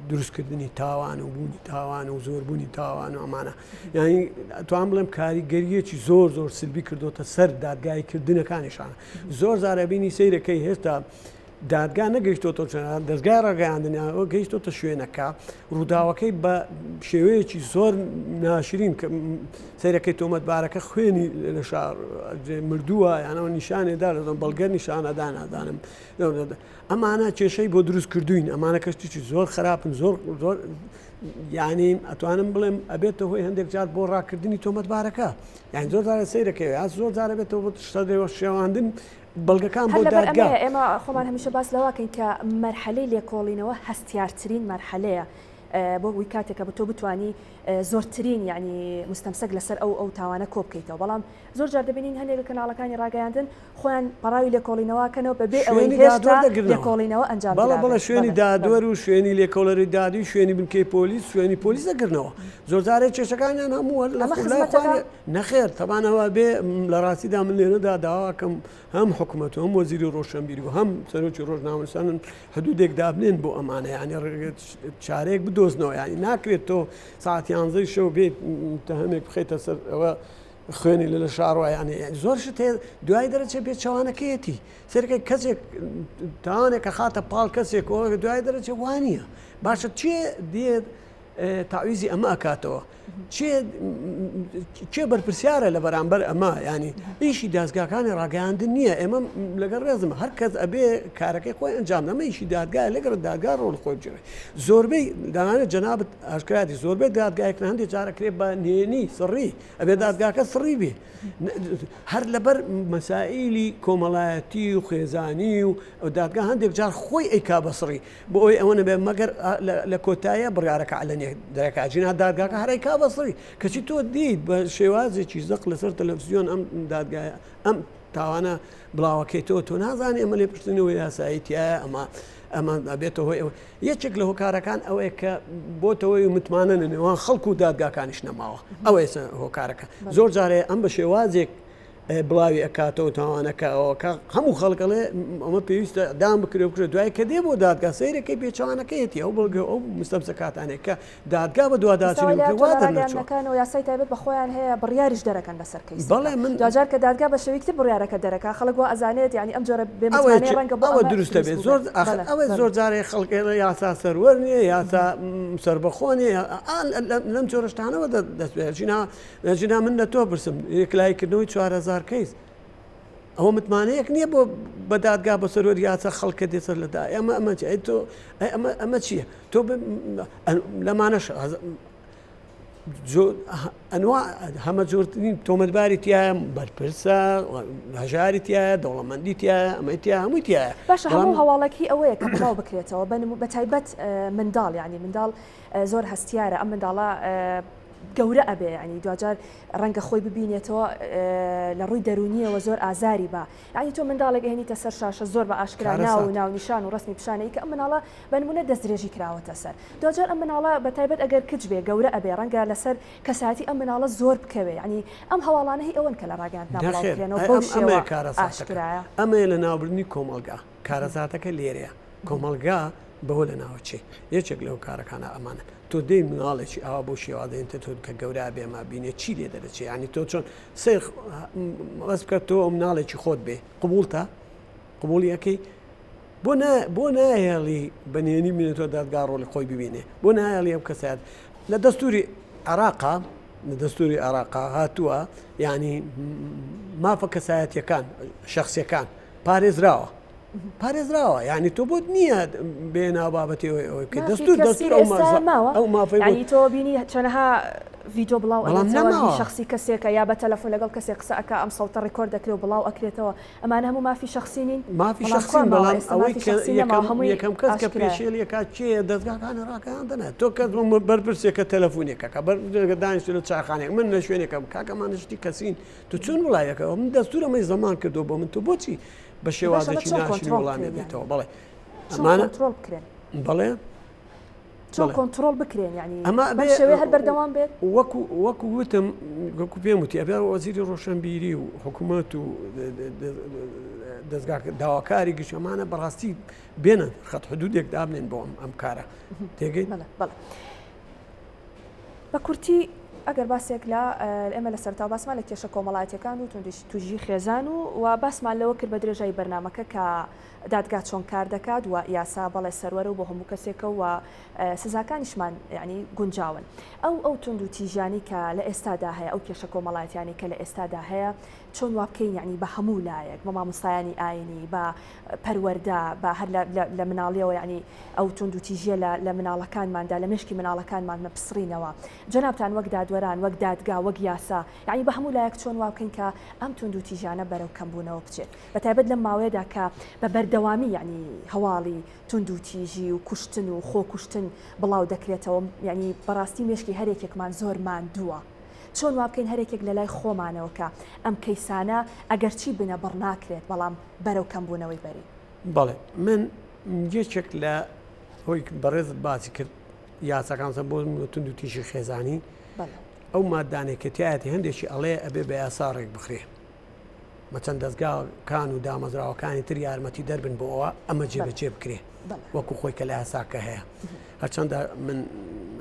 دروستکردنی تاوان و بوونی تاوان و زۆربوونی تاوان و ئەمانە یعنی توان بڵێم کاریگەریەکی زۆر زۆر سلبی کردوتە سەر دادگای کردنەکانیشانە زۆر زارەبینی سیرەکەی هێشتا دادگا نەگەیشتۆتە دەستگای ڕاگەیاندنیان ئەوە گەیشتۆتە شوێنەکە ڕووداوەکەی بە شێوەیەکی زۆر ناشرین کە سەیرەکەی تۆمەتبارەکە خوێنی لە شار مردووە یانەوە نیشانێدا لە بەڵگە نیشانەدا نازانم ئەمانە کێشەی بۆ دروست کردوین ئەمانە کەشتێکی زۆر خراپن زۆر زۆر یعنی ئەتوانم بڵێم ئەبێتە هۆی هەندێک جار بۆ ڕاکردنی تۆمەتبارەکە یان زۆر جارە سەیرەکەی یا زۆر جارە بێتەوە بۆ شتە شێواندن بەڵگەکان بۆ دادگا. ئێمە خۆمان هەمیشە باس لەوەکەین کە مەرحەلەی لێکۆڵینەوە هەستیارترین مەرحەلەیە بۆ ئەوەی کاتێکە بە تۆ بتانی زۆرترین یعنی مستەمسەک لەسەر ئەو ئەو تاوانە کۆ بکەیتەوە بەڵام زۆر جار دەبینین هەندێک لە کەناڵەکانی ڕاگەیاندن خۆیان پەڕاوی لێکۆڵینەوە کەنەوە بەبێ ئەوەی هێشتا لێکۆڵینەوە ئەنجام بەڵێ بەڵێ شوێنی دادوەر و شوێنی لێکۆڵەری دادی شوێنی بنکەی پۆلیس شوێنی پۆلیس دەگرنەوە زۆر جارێ کێشەکانیان هەموو لە نەخێر تەبان ئەوە بێ لە ڕاستیدا من لێرەدا داواکەم هەم حکوومەت و هەم وەزیری ڕۆشنبیری و هەم سەرۆکی ڕۆژنامەنووسانن حدودێک دابنێن بۆ ئەمانە یعنی چارەیەک بدۆزنەوە یعنی ناکرێت تۆ ساعت یانزەی شەو بێت تەهەمێک بخەیتە سەر ئەوە خوێنی لە لە شارڕ یعنی زۆر شت هەیە دوای دەرەچێ پێچەوانەکەیەتی سەرکە کەسێک تاوانێک کە خاتە پاڵ کەسێک دوای دەرەچێ وانە باشە چێ دێت تەعویزی ئەمە ئەکاتەوە چێ کێ بەرپرسیارە لە بەرامبەر ئەمە ینی ئیشی دازگاکانی ڕاگەیاندن نییە ئێمە لەگەڵ ڕێزم هەر کەس ئەبێ کارەکەی خۆی ئەنجام ئەمە ئیشی دادگای لەگەڵ دادگا ڕۆڵ خۆی بگێڕێ زۆربەی دانانە جەنابت ئاشکراتی زۆربەی دادگایەک لە هەندێک جارەکرێ بە نهێنی سڕی ئەبێ دادگاکە سڕی بێ هەر لەبەر مەسائیلی کۆمەڵایەتی و خێزانی و دادگا هەندێک جار خۆی ئەیکا بەسڕی بۆ ئەوەی ئەوە نەبێت مەگەر لە کۆتاییە بڕیارەکە عەلەنی دەرەکا جینا دادگاکە هەرەی کا بەسڕی کەچی تۆ دیت بە شێوازێکی زەق لەسەر تەلەڤزیۆن ئەم دادگایە ئەم تاوانە بڵاوەکەیتەوە تۆ نازانی ئەمە لێپرسینەوە یاسایی تایە ئەمە ئەمە ئەبێتە هۆی ئەوە یەکێک لە هۆکارەکان ئەوەیە کە بۆتەوەی متمانە لە نێوان خەڵک و دادگاکانیش نەماوە ئەوەیە هۆکارەکە زۆر جارێ ئەم بە شێوازێک بڵاوی ئەکاتەوە تاوانەکە ئەوەکە هەموو خەڵک ئەڵێ ئەمە پێویستە دام بکرێ بکرێ دوای کە دێ بۆ دادگا سەیرەکەی پێچەوانەکەیەتی ئەو بەڵگە ئەو مستەمسەکاتانێک کە دادگا بە دواداچوونی وا دەرنەچووە. و یاسای تایبەت بە خۆیان هەیە بڕیاریش دەرەکەن لەسەر کەیسەکە بەڵێ من دواجار کە دادگا بە شێوەیەکی تر بڕیارەکە دەرەکا خەڵک وا ئەزانێت یانی ئەم جۆرە بێ متمانەیە ڕەنگە بۆ ئەوە دروستە بێت زۆر ئاخر ئەوە زۆر جارێ خەڵک ئێڵێ یاسا سەروەر نییە یاسا سەربەخۆ نییە لەم جۆرە شتانەوە دەست پێ ژینا نەجینا من لە تۆ پرسم یەکلاییکردنەوەی 4000 کەیس ئەوە متمانەیەک نییە بۆ بە دادگا بە سەرۆر یاسا خەڵکە دێ سەر لەدا ئەمە ئەمە تۆ ئەمە ئەمە چییە تۆ لەمانەش ئەنوا هەمە جۆرترین تۆمەتباری تایە بەرپرسە هەژاری تایە دەوڵەمەندی تایە ئەمەی تیا هەمووی تایە باشە هەموو هەواڵەکی ئەوەیە کە بڵاو بکرێتەوە بە تایبەت منداڵ یعنی منداڵ زۆر هەستیارە ئەم منداڵە گەورە ئەبێ یانی دواجار ڕەنگە خۆی ببینێتەوە لە ڕووی دەروونیەوە زۆر ئازاری با یانی تۆ منداڵێک ئەهێنیتە سەر شاشە زۆر بە ئاشکرا ناو و ناونیشان و ڕسمی پیشانەی کە ئەم مناڵە بە نمونە دەستدرێژی کراوەتە سەر دواجار ئەم مناڵە بە تایبەت ئەگەر کچ بێ گەورە ئەبێ ڕەنگە لەسەر کەسایەتی ئەم مناڵە زۆر بکەوێ یانی ئەم هەواڵانە هی ئەوەن کە لە ڕاگەیاندنا بڵاو بکرێنەوە بەو شێوە ئاشکرایە. ئەمەیە لەناوبردنی کۆمەڵگا کارەساتەکە لێرەیە کۆمەڵگا بەوە لەناوەچێ یەکێک لەو کارەکانە ئەمانە تۆ دێی مناڵێکی ئاوا بۆ شێوازە ئینتە تۆ کە گەورە بێ ما بینێ چی لێ دەرەچێ ینی تۆ چۆن سێ بەس بکە تۆ ئەو مناڵێکی خۆت بێ قبوڵتە قبوڵی ئەەکەی بۆ بۆ ناهێڵی بە نهێنی بینێتەوە دادگا ڕۆڵی خۆی ببینێ بۆ ناهێڵی ئەم کەسات لە دەستوری عراقا لە دەستوری عراقا هاتووە ینی مافە کەسایەتیەکان شخصیەکان پارێزراوە پارێزراوە یعنی تۆ بۆت نییە بێ ناو بابەتی ئەوەی ئەوەی بکەیت دەستور دەستور ئەو ماوە ئەو مافەی یعنی تۆ بینی چەنەها ڤیدۆ بڵاو ئەبێتەوە هی شەخسی کەسێکە یا بە تەلەفۆن لەگەڵ کەسێک قسە ئەکا ئەم سەوتە ڕیکۆرد دەکرێ و بڵاو ئەکرێتەوە ئەمانە هەموو مافی شەخسی نین؟ مافی شەخسین بەڵام ئەوەی کە یەکەم یەکەم کەس کە پێشێلی ئەکا کێیە دەزگاکانی ڕاگەیاندنە تۆ کەس بەرپرسێکە تەلەفۆنێکەکە بەرپرسێکە دانیشتووە لە چایخانەیەک من لە شوێنێکم کاکە ئەمانە شتی کەسین تۆ چۆن وڵایەکەوە من دەستور ئەمەی زەمان کردو بۆ من تۆ بۆچی بە شێوازێکی ناشرین وڵامی بێتەوە بەڵێ ئەمانە کۆنترۆڵ بکرێن بەڵێ چۆن کۆنترۆڵ بکرێن یعنی ئەمە بەم شێوەیە هەر بەردەوام بێت؟ وەکو وەکو وتم وەکو پێم وتی ئەبێ وەزیری ڕۆشنبیری و حکوومەت و دەزگا داواکاری گشت ئەمانە بەڕاستی بێنە خەت حدودێک دابنێن بۆ ئەم ئەم کارە تێگەی بەڵێ بەڵێ بە کورتی ئەگەر باسێک لە ئێمە لە سەرتاوە باسمان لە کێشە کۆمەڵایەتیەکان و توندوتیژی خێزان و و باسمان لەوە کرد بە درێژایی بەرنامەکە کە دادگا چۆن کار دەکات و یاسا بەڵێ سەروەرە و بۆ هەموو کەسێکە و سزاکانیشمان یعنی گونجاون. ئەو ئەو توندوتیژیانەی کە لە ئێستادا هەیە، ئەو کێشە کۆمەڵایەتیانەی کە لە ئێستادا هەیە، چۆن وا بکەین یعنی بە هەموو لایەک، بە مامۆستایانی ئاینی، بە پەروەردە، بە هەر لە لە مناڵیەوە یعنی ئەو توندوتیژیە لە لە مناڵەکانماندا، لە مێشکی مناڵەکانمان بسڕینەوە. جەنابتان وەک دادوەران، وەک دادگا، وەک یاسا، یعنی بە هەموو لایەک چۆن وا بکەین کە ئەم توندوتیژیانە بەرەو کەمبوونەوە بچێت؟ بە تایبەت لەم ماوەیەدا کە بە بەردەوامی یەعنی هەواڵی توندوتیژی و کوشتن و خۆکوشتن بڵاو دەکرێتەوە یەعنی بەڕاستی مێشکی هەرێکێکمان زۆر ماندووە چۆن وا بکەین هەرێکێک لە لای خۆمانەوە کە ئەم کەیسانە ئەگەرچی بنەبڕ ناکرێت بەڵام بەرەو کەمبوونەوەی بەرین. بەڵێ من یەکێک لە هۆی بەڕێزت باسی کرد یاساکان بۆ توندوتیژی خێزانی ئەو مادانێک کە تایەتی هەندێکی ئەڵێ ئەبێ بە یاسا ڕێک بخرێ بە چەند دەزگاکان و دامەزراوەکانی تر یارمەتی دەربن بۆ ئەوە ئەمە جێبەجێ بکرێ وەکو خۆی کە لە یاساکە هەیە هەرچەندە من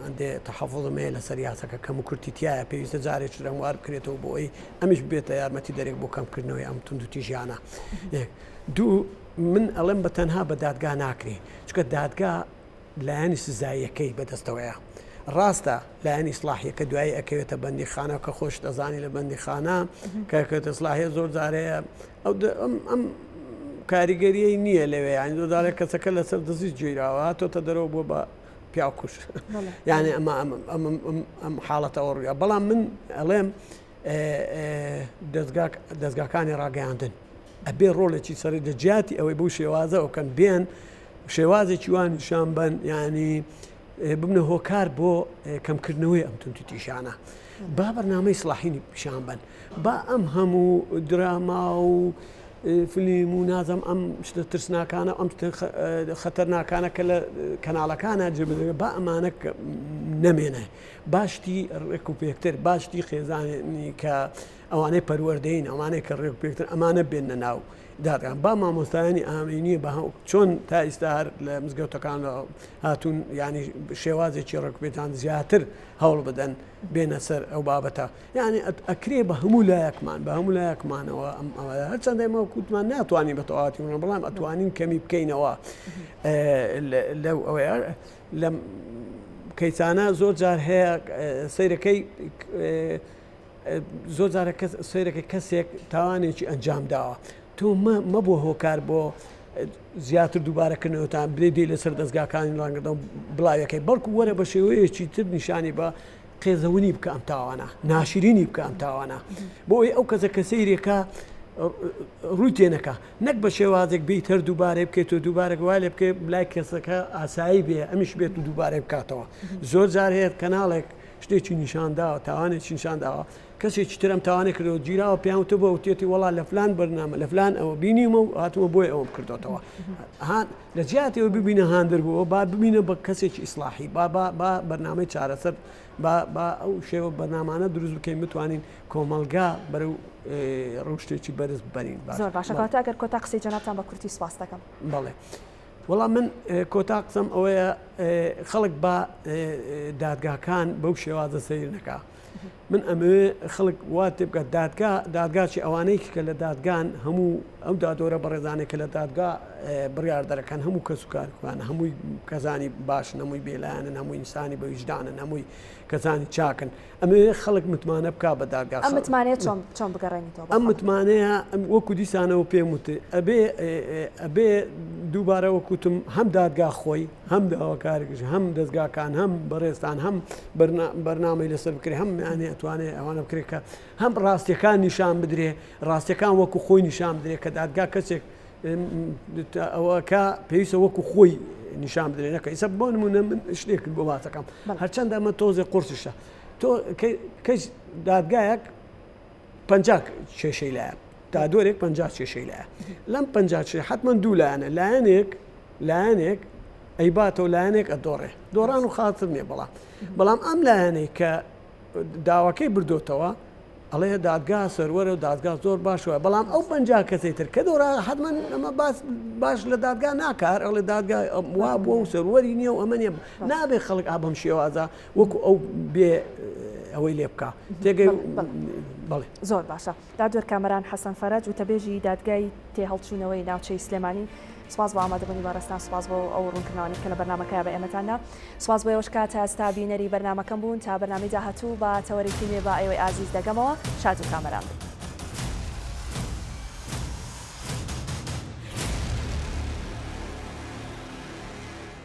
هەندێ تەحەفوزم هەیە لەسەر یاساکە کەم و کورتی تایە پێویستە جارێک هەموار بکرێتەوە بۆ ئەوی ئەمیش بێتە یارمەتی دەرێک بۆ کەمکردنەوەی ئەم توندوتیژیانە دوو من ئەڵێم بە تەنها بە دادگا ناکرێ چونکە دادگا لایەنی سزاییەکەی بەدەستەوەیە. ڕاستە لایەنی ئیسڵاحیەکە دوایی ئەکەوێتە بەندیخانە کە خۆشت ئەزانی لە بەندیخانە کە ئەکەوێتە ئیسڵاحیە زۆر جارەیە ئەو ئەم کاریگەریی نییە لەوێ یانی زۆر جارێک کەسەکە لەسەر دزی گیراوە هاتۆتە دەرەوە بۆ بە پیاوکوژ یعنی ئەمە ئەم حاڵەتەوە ڕووە بەڵام من ئەڵێم دەزگاکانی ڕاگەیاندن ئەبێ ڕۆڵێکی سەری لە جیاتی ئەوەی بەو شێوازە ئەوکەن بێن شێوازێکی وا نیشان بەن یانی ببنە هۆکار بۆ کەمکردنەوەی ئەم توندوتیژانە با بەرنامەی سلاحینی پیشان بن با ئەم هەموو دراما و فلیم و نازم ئەم شتە ترسناکانە ئەم خەتەرناکانە کە لە کەناڵەکانە جێبەجێ با ئەمانە نەمێنێ باشتی ڕێک و پێکتر باشتی خێزانی کە ئەوانەی پەروەردەین ئەوانەی کە ڕێک پێکتر ئەمانە بێنە ناو دادگان با مامۆستایانی ئامینی بە چۆن تا ئیستا هەر لە مزگەوتەکان هاتوون ینی شێوازێکی ڕێکپێتان زیاتر هەوڵ بدەن بێنە سەر ئەو بابەتە یعنی ئەکرێ بە هەموو لایەکمان بە هەموو لایەکمانەوە ئەم ئەوە هەرچەندە ئێمە کوتمان ناتوانین بە تەواتی بەڵام ئەتوانین کەمی بکەینەوە لەو ئەوەیە لەم کەیسانە زۆر جار هەیە سیرەکەی زۆر جارە کەس سەیرەکە کەسێک تاوانێکی ئەنجام داوە تۆ مەبوو هۆکار بۆ زیاتر دووبارەکردنەوەتان بێ دێ لەسەر دەستگاکانی ڕانگردەوە بڵاوەکەی بەڵکو وەرە بە شێوەیەکی تر نیشانی بە قێزەونی بکە ئەم تاوانە ناشرینی بکە ئەم تاوانە بۆ ئەوی ئەو کەسە کە سەیرێکە ڕووی تێنەکە نەک بە شێوازێک بیت هەر دووبارەی بکەیت و دووبارە وای لێ بکەیت لای کەسەکە ئاسایی بێ ئەمیش بێت و دووبارەی بکاتەوە زۆر جار هەیە کەناڵێک شتێکی نیشان داوە، تاوانێکی نیشان داوە، کەسێکی تر ئەم تاوانەی کردەوە، گیراوە پێیان وتووە بۆ وتێتی وەڵا لە فلان بەرنامە لە فلان ئەوە بینیومە و هاتوومە بۆیە ئەوەم کردۆتەوە. هان لە جیاتی ئەوە ببینە هاندەر بۆ با ببینە بە کەسێکی ئیسلاحی با با با بەرنامەی چارەسەر با با ئەو شێوە بەرنامانە دروست بکەین بتوانین کۆمەڵگا بەرەو ڕەوشتێکی بەرز ببەرین. زۆر باشە کەواتە ئەگەر کۆتا قسەی جەنابتان بە کورتی سوپاس دەکەم. بەڵێ. وەڵا من کۆتا قسەم ئەوەیە خەڵک با دادگاکان بەو شێوازە سەیر نەکا من ئەمەوێ خەڵک وا تێبگات دادگا دادگاچی ئەوانەی کە لە دادگان هەموو ئەو دادۆرە بەڕێزانێک کە لە دادگا بڕیار دەرەکەن هەموو کەس و کارکوان هەمووی کەزانی باشن هەمووی بێلایەنن هەمووی ئینسانی بە ویژدانن هەمووی کەسانی چاکن ئەمەوێ خەڵک متمانە بکا بە دادگا. ئەم متمانەیە چۆن چۆن بگەڕێنیتەوە بۆ ئەم خەڵک؟ متمانەیە وەکو دیسانەوە پێم وت ئەبێ ئەبێ دووبارە وەکوتم هەم دادگا خۆی هەم داواکارێکش هەم دەستگاکان هەم بەڕێزتان هەم بەرنامەی لەسەر بکرێ هەم یانێ ئەتوانێ ئەوانە بکرێت کە هەم ڕاستیەکان نیشان بدرێ ڕاستیەکان وەکو خۆی نیشان بدرێ کە دادگا کەسێک ئەوەکە پێویستە وەکو خۆی نیشان بدرێ نەکە ئیسە بۆ نمونە من شتێک بۆ باسەکەم هەرچەندە ئەمە تۆزێ قورسیشە تۆ کەس دادگایەک پ کێشەی لایە دادوەرێک پ کێشەی لایە لەم پ حتمما دوو لایەنە لایەنێک لایەنێک ئەیباتەوە لایەنێک ئەدۆڕێ دۆڕان و خاتر نییە بەڵام بەڵام ئەم لایەنەی کە داواکەی بردۆتەوە ئەڵێ دادگا سەروەرە و دادگا زۆر باش وایە بەڵام ئەو 50 کەسەی تر کە دۆرا حتمما ئەمە باس باش لە دادگا ناکار ئەڵێ دادگا وا بووە و سەروەری نییە و ئەمە نییە نابێ خەڵک ئا بەم شێوازە وەکو ئەو بێ ئەوەی لێ بکە تێگەی بەڵێ زۆر باشە دادوەر کامەران حەسەن فەرەج وتەبێژی دادگای تێهەڵچوونەوەی ناوچەی سلێمانی سپاس بۆ ئامادەبوونی بەڕێزتان سپاس بۆ ئەو ڕوونکردنەوانەی کە لە بەرنامەکەیا بە ئێمەتان دا سپاس بۆ ئێوەش کە تا ئێستا بینەری بەرنامەکەم بوون تا بەرنامەی داهاتوو بە تەوەرێکی نوێ بە ئێوەی ئازیز دەگەمەوە شاد و کامەران بن.